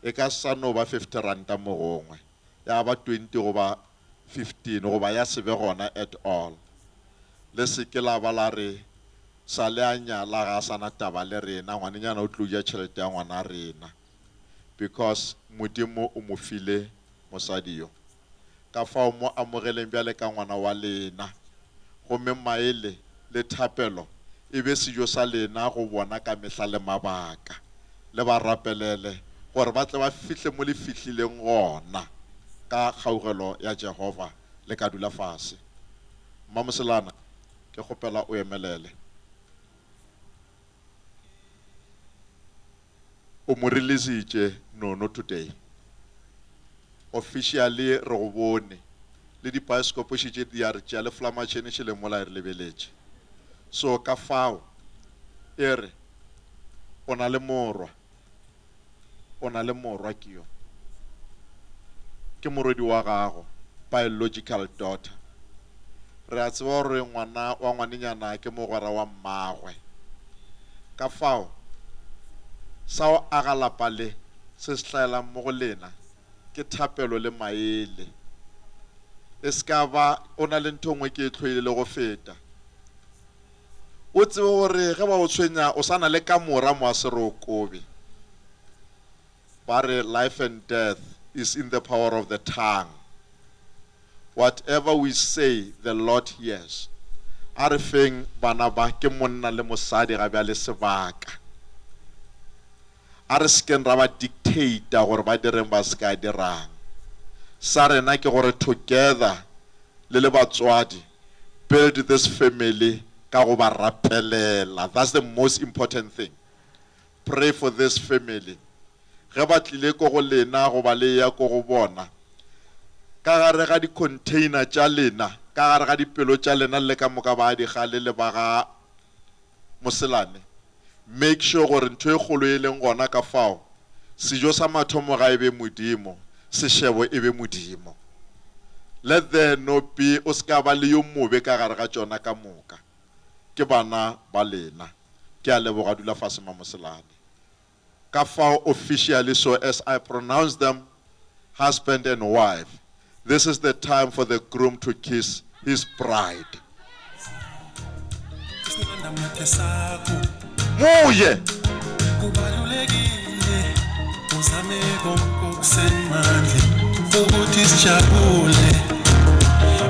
S4: e ka sa no ba fifty ranta mo gongwe, ya ba twenty goba 15 goba ya se be gona at all. Le se ke la ba la re, Sa le a nyala ga a sa na taba le rena, ngwanenyana o tlo ja tšhelete ya ngwana rena. Because Modimo o mo file mosadi yo. Ka fao mo amogeleng bjale ka ngwana wa lena. Gomme maele le thapelo e be sejo sa lena go bona ka mehla le mabaka. Le ba rapelele gore ba tle ba fihle mo le fihlileng gona. Ka kgaugelo ya Jehofa le ka dula fase. Mmamoselana, ke kgopela o emelele. O mo releasitše Nono today. Officially re go bone. Le dipaesekopo šetše di a re tšea, le flamatšhene šele mola e re lebeletše. So ka fao e re o na le morwa. O na le morwa ke yo. Ke morwedi wa gago, biological daughter. Re a tseba gore ngwana wa ngwanenyana ke mogwera wa mmagwe. Ka fao, sa go aga lapa le, se se hlaelang mo go lena ke thapelo le maele. E se ka ba o na le ntho nngwe ke e hloile le go feta. O tsebe gore ge ba o tshwenya o sa na le kamora mo a se re o kobe. Ba re life and death is in the power of the tongue. Whatever we say the Lord hears. A re feng bana ba ke monna le mosadi ga bjale sebaka. A re sekeng ra ba dictator gore ba direng ba se ka dirang. Sa rena ke gore together le le batswadi build this family ka go ba rapelela. That's the most important thing. Pray for this family. Ge ba tlile ko go lena goba le eya ko go bona, ka gare ga di-container tša lena, ka gare ga dipelo tša lena le ka moka ba Digale le ba ga Moselane, make sure gore ntho e kgolo e leng gona ka fao, sejo sa mathomo ga e be Modimo, sešebo e be Modimo. Let there no be, o se ka ba le yo mobe ka gare ga tšona ka moka. Ke bana ba lena. Ke a leboga, dula fase Mamoselane. Ka fao officially so as I pronounce them husband and wife, this is the time for the groom to kiss his bride. Muye!
S9: Kubalulekile uzame konke okusemandleni ukuthi sijabule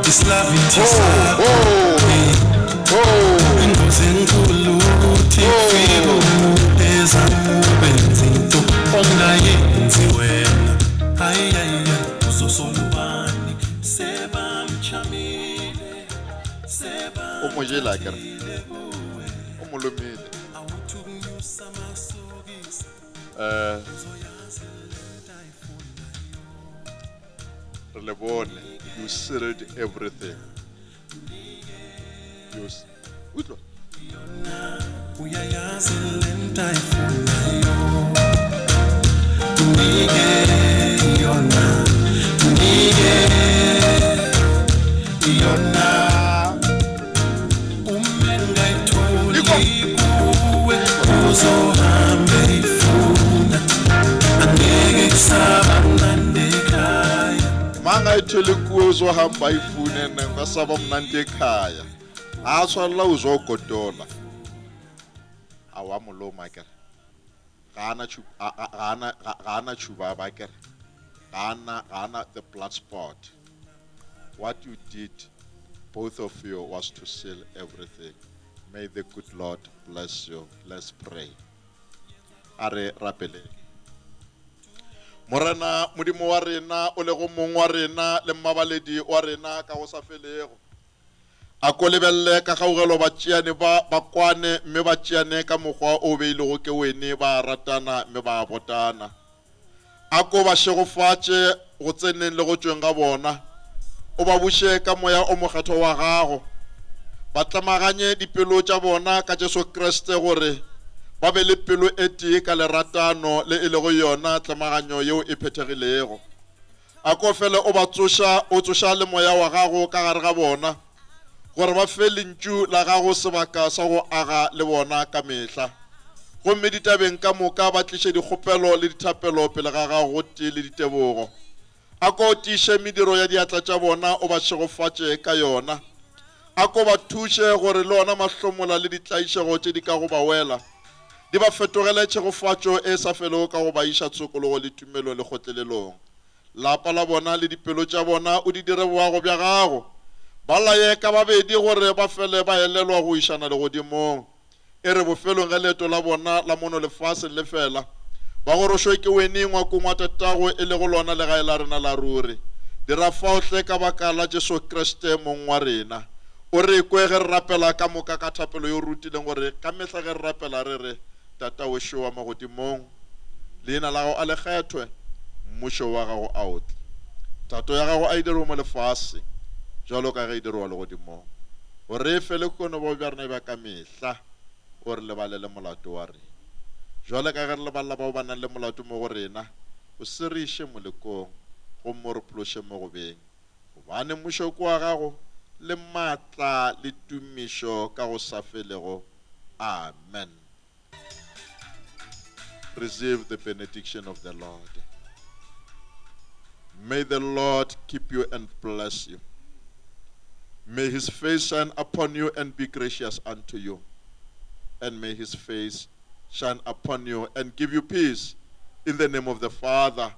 S9: isilavithi sakho ingozi enkulu ukuthi kufike umuntu ezamukwenza into ongayenzi wena hayi hayi uzosola ubani sebamchamile
S4: O mo jele akere? O mo lomile. Eh, re le bone. You sealed everything. You utlwa.
S9: Uyayazi lento ayifunayo mnike yona mnike yona uma engayitholi kuwe uzohambe ifuna angeke.
S4: Ithole kuwe uzohamba ifune ngasaba mnandi ekhaya. A tshwanela uzogodola. A wa moloma akere. Ga ana ga ana ga ana tšhuba ba akere. Ga ana ga ana the blood spot. What you did, both of you, was to seal everything. May the good Lord bless you. Let's pray. A re rapeleng. Morena Modimo wa rena, o lego mong wa rena le mmabaledi wa rena ka go sa felego. A ko lebelele ka kgaugelo batšeane ba ba kwane mme ba tšeane ka mokgwa o beilego ke wene, ba a ratana mme ba a botana. A ko ba šegofatše go tseneng le go tšweng ga bona, o ba buše ka Moya o Mokgethwa wa gago. Ba tlemaganye dipelo tša bona ka Jesu Kriste gore ba be le pelo e tee ka leratano le e lego yona tlemaganyo yeo e phethegilego. A ko fele o ba tsoša, o tsoša le Moya wa gago ka gare ga bona, gore ba fe Lentšu la gago sebaka sa go aga le bona ka mehla. Gomme ditabeng ka moka ba tliše dikgopelo le dithapelo pele ga gago gotee le ditebogo. A ko o tiiše mediro ya diatla tša bona, o ba šegofatše ka yona. A ko ba thuše gore le ona mahlomola le ditlaišego tše di kago ba wela, di ba fetogele tšhegofatšo e sa felego ka go ba iša tshokologo le tumelong le kgotlelelong. Lapa la bona le dipelo tša bona o di dire boago bja gago. Ba laye ka babedi gore ba fele ba elelwa go išana legodimong. E re bofelong ge leeto la bona la mono lefaseng le fela, ba gorošwe ke wene ngwakong wa Tatago e lego lona legae la rena la ruri. Dira fao hle ka baka la Jesu Kriste Mong wa rena. O re kwe ge re rapela ka moka ka thapelo ye o rutileng gore ka mehla ge re rapela re re, Tatawešo wa magodimong, leina la gago a le kgethwe, mmušo wa gago a o tle. Thato ya gago a e dirwe mo lefaseng bjalo ka ge e dirwa legodimong. O re fe lehono bobe bja rena bja ka mehla, o re lebalele molato wa rena, bjalo ka ge re lebalela bao ba nang le molato mo go rena. O se re iše molekong, gomme o re phološe mo gobeng. Gobane mmušo ke wa gago, le maatla, le tumišo ka go sa felego. Amen. Receive the benediction of the Lord. May the Lord keep you and bless you. May his face shine upon you and be gracious unto you. And may his face shine upon you and give you peace. In the name of the Father,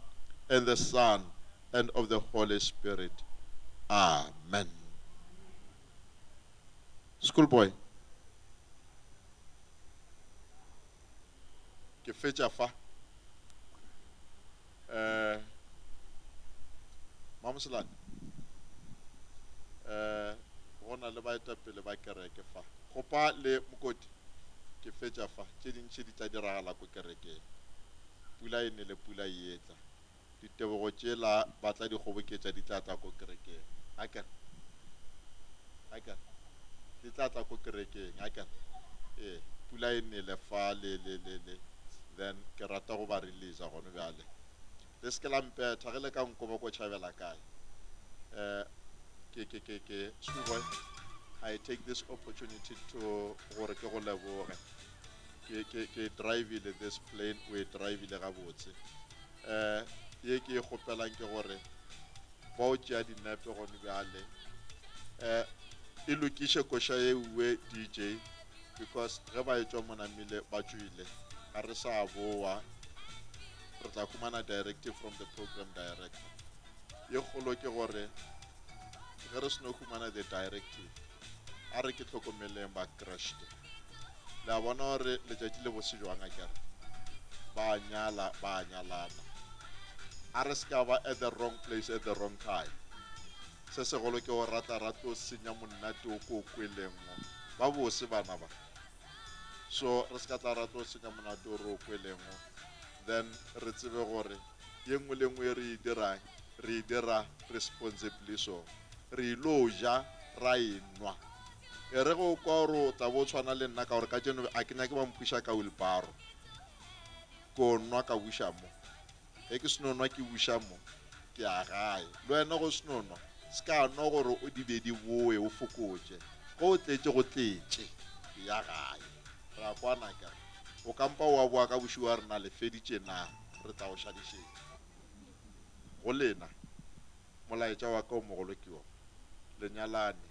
S4: and the Son, and of the Holy Spirit. Amen. Schoolboy. Ke fetša fa. Eh Mamoselane. Eh go na le baetapele ba kereke fa. Kgopa le Mokoti. Ke fetša fa. Tše dintši di tla diragala ko kerekeng. Pula e nele pula e etla. Ditebogo tšela ba tla di kgoboketša di tla tla ko kerekeng. Akere? Akere? Di tla tla ko kerekeng. Akere? Ee, pula e nele fa le, le, le, le. Then ke rata go ba releasa gone bjale. Le se ke la mpetha ge le ka nkoba ko tšhabela kae. Eh, ke, ke, ke, ke, schoolboy, I take this opportunity to gore ke go leboge. Ke, ke, ke drivile this plane, o e drivile gabotse. Eh, ye ke e kgopelang ke gore ba o tšea dinepe gone bjale. Eh, e lokiše koša ye uwe DJ because ge ba etšwa mo namile ba tšwile ga re sa boa re tla humana directive from the program director. Ye kgolo ke gore ge re seno humana the directive a re ke hlokomeleng ba Kreste. Le a bona gore letšatši le bose jwang akere? Ba a nyala, ba a nyalana. A re se ka ba at the wrong place at the wrong time. Se segolo ke go rata ra tlo senya monate o ko o kweleng mo. Ba bose bana ba. So re se ka tla ra tlo senya monate o re o kweleng mo. Then re tsebe gore ye nngwe le nngwe e re e dirang, re e dira responsibly so. Re ilo ja, ra e nwa. E re ge o kwa gore o tla bo o tshwana le nna ka gore kajeno a ke nyake ba mphuša ka wheelbarrow. Ko nwa ka buša mo. Ge ke seno nwa ke buša mo, ke ya gae. Le wena go seno nwa, se ka nwa gore o di be di boe o fokotše. Ge o tletše go tletše, ya gae. Re a kwana akere? O ka mpa wa boa ka bošego wa re na le feditše na? Re tla go šadišetša. Go lena. Molaetša wa ka o mogolo ke wo, Le nyalane,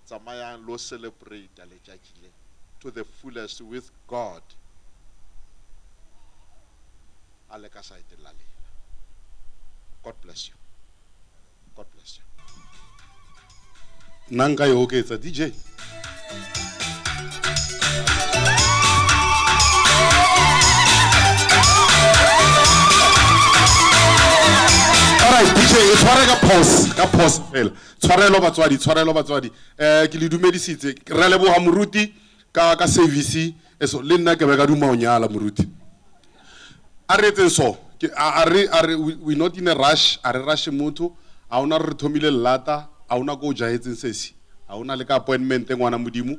S4: tsamayang lo celebrata letšatši le to the fullest with God a le ka saeteng la lena. God bless you. God bless you.
S1: Nna nka e oketsa, DJ. Alright, DJ, e tshware ka pause, ka pause fela. Tshwarelo batswadi, tshwarelo batswadi. Eh ke le dumedisitse. Re leboga moruti ka ka service. Eso le nna ke be ka duma o nyala moruti. A re etseng so. Ke a a re a re we, we not in a rush, a re rushe motho. A ona re thomile lelata, a ona ko o jahetseng sesi. A ona le ka appointment ngwana Modimo.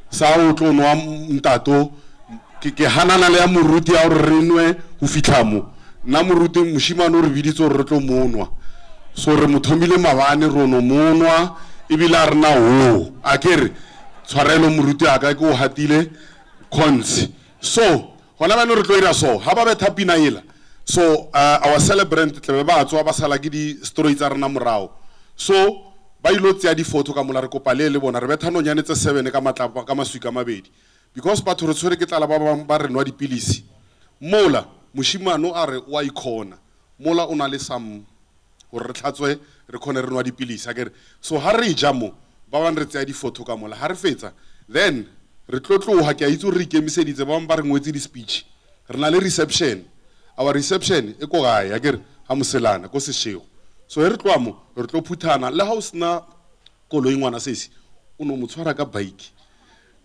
S1: Sa o tlo nwa ntato ke ke hanana le ya moruti ya gore re nwe go fitlha mo. Nna moruti moshimane o re biditse gore re tlo monwa. So re mo thomile mabane ro no monwa ebile a rena hoo. A ke re tshwarelo moruti a ka ke o hatile cons. So gona bjalo re tlo ira so ga ba betha pina yela so our celebrant tlabe ba tswa ba sala ke di story tsa rena morago so ba ilo tseya di photo ka mola re kopa le le bona re betha nonyane tse seven ka matlapa ka maswika a mabedi because batho re tshwere ke tlala ba bangwe ba re nwa dipilisi mola mošimano a re o a ikhona mola o na le some gore re tlhatswe re khone re nwa dipilisi akere so ha re ja mo ba bang re tseya di-photo ka mola ha re fetsa then re tlo tloga ke a itse gore re ikemiseditse ba bang ba re ngwetse di-speech re na le reception our reception e ko gae akere ga moselana ko seshego so he re tloga mo re tlo phuthana le ha o sena koloi ngwana sesi o no mo tshwara ka bike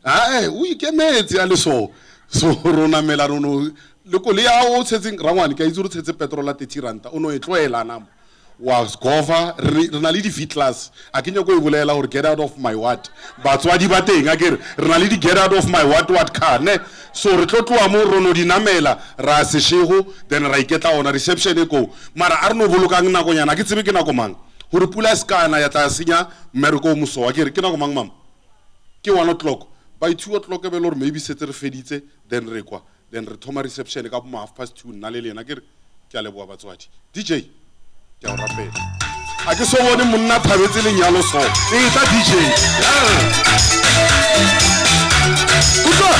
S1: Ae, o ikemetse a le so. So ro namela ro no le koloi ya o tshetseng rangwane ke a itse gore o tshetse petrol ya 30 ranta o no e tloela namo wa gova re re na le di V class a ke nyako e bolela gore get out of my what batswadi ba teng a kere re na le di get out of my what what car ne so re tlo tloa mo ro no di namela ra seshego then ra iketla ona reception e koo mara a re no bolokang nakonyana a ke tsebe ke nako mang gore pula e se kana ya tla ya senya mmereko o moso a kere ke nako mang mama Ke one o'clock, by 2 o'clock e be e le gore maybe setse re feditse then re kwa then re thoma reception ka bo ma half past 2 nna le lena ke re ke a leboga batswadi. DJ ke a o rapela. A ke so bone monna a thabetse lenyalo so. E tla DJ. Utlwa.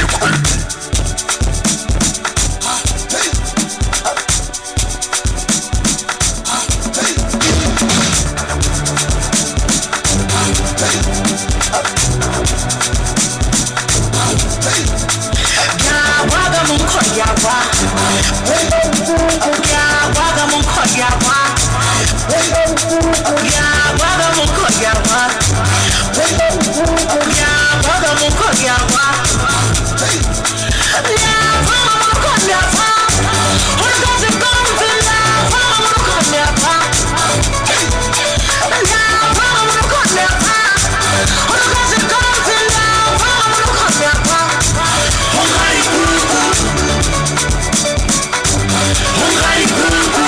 S10: DJ Quality.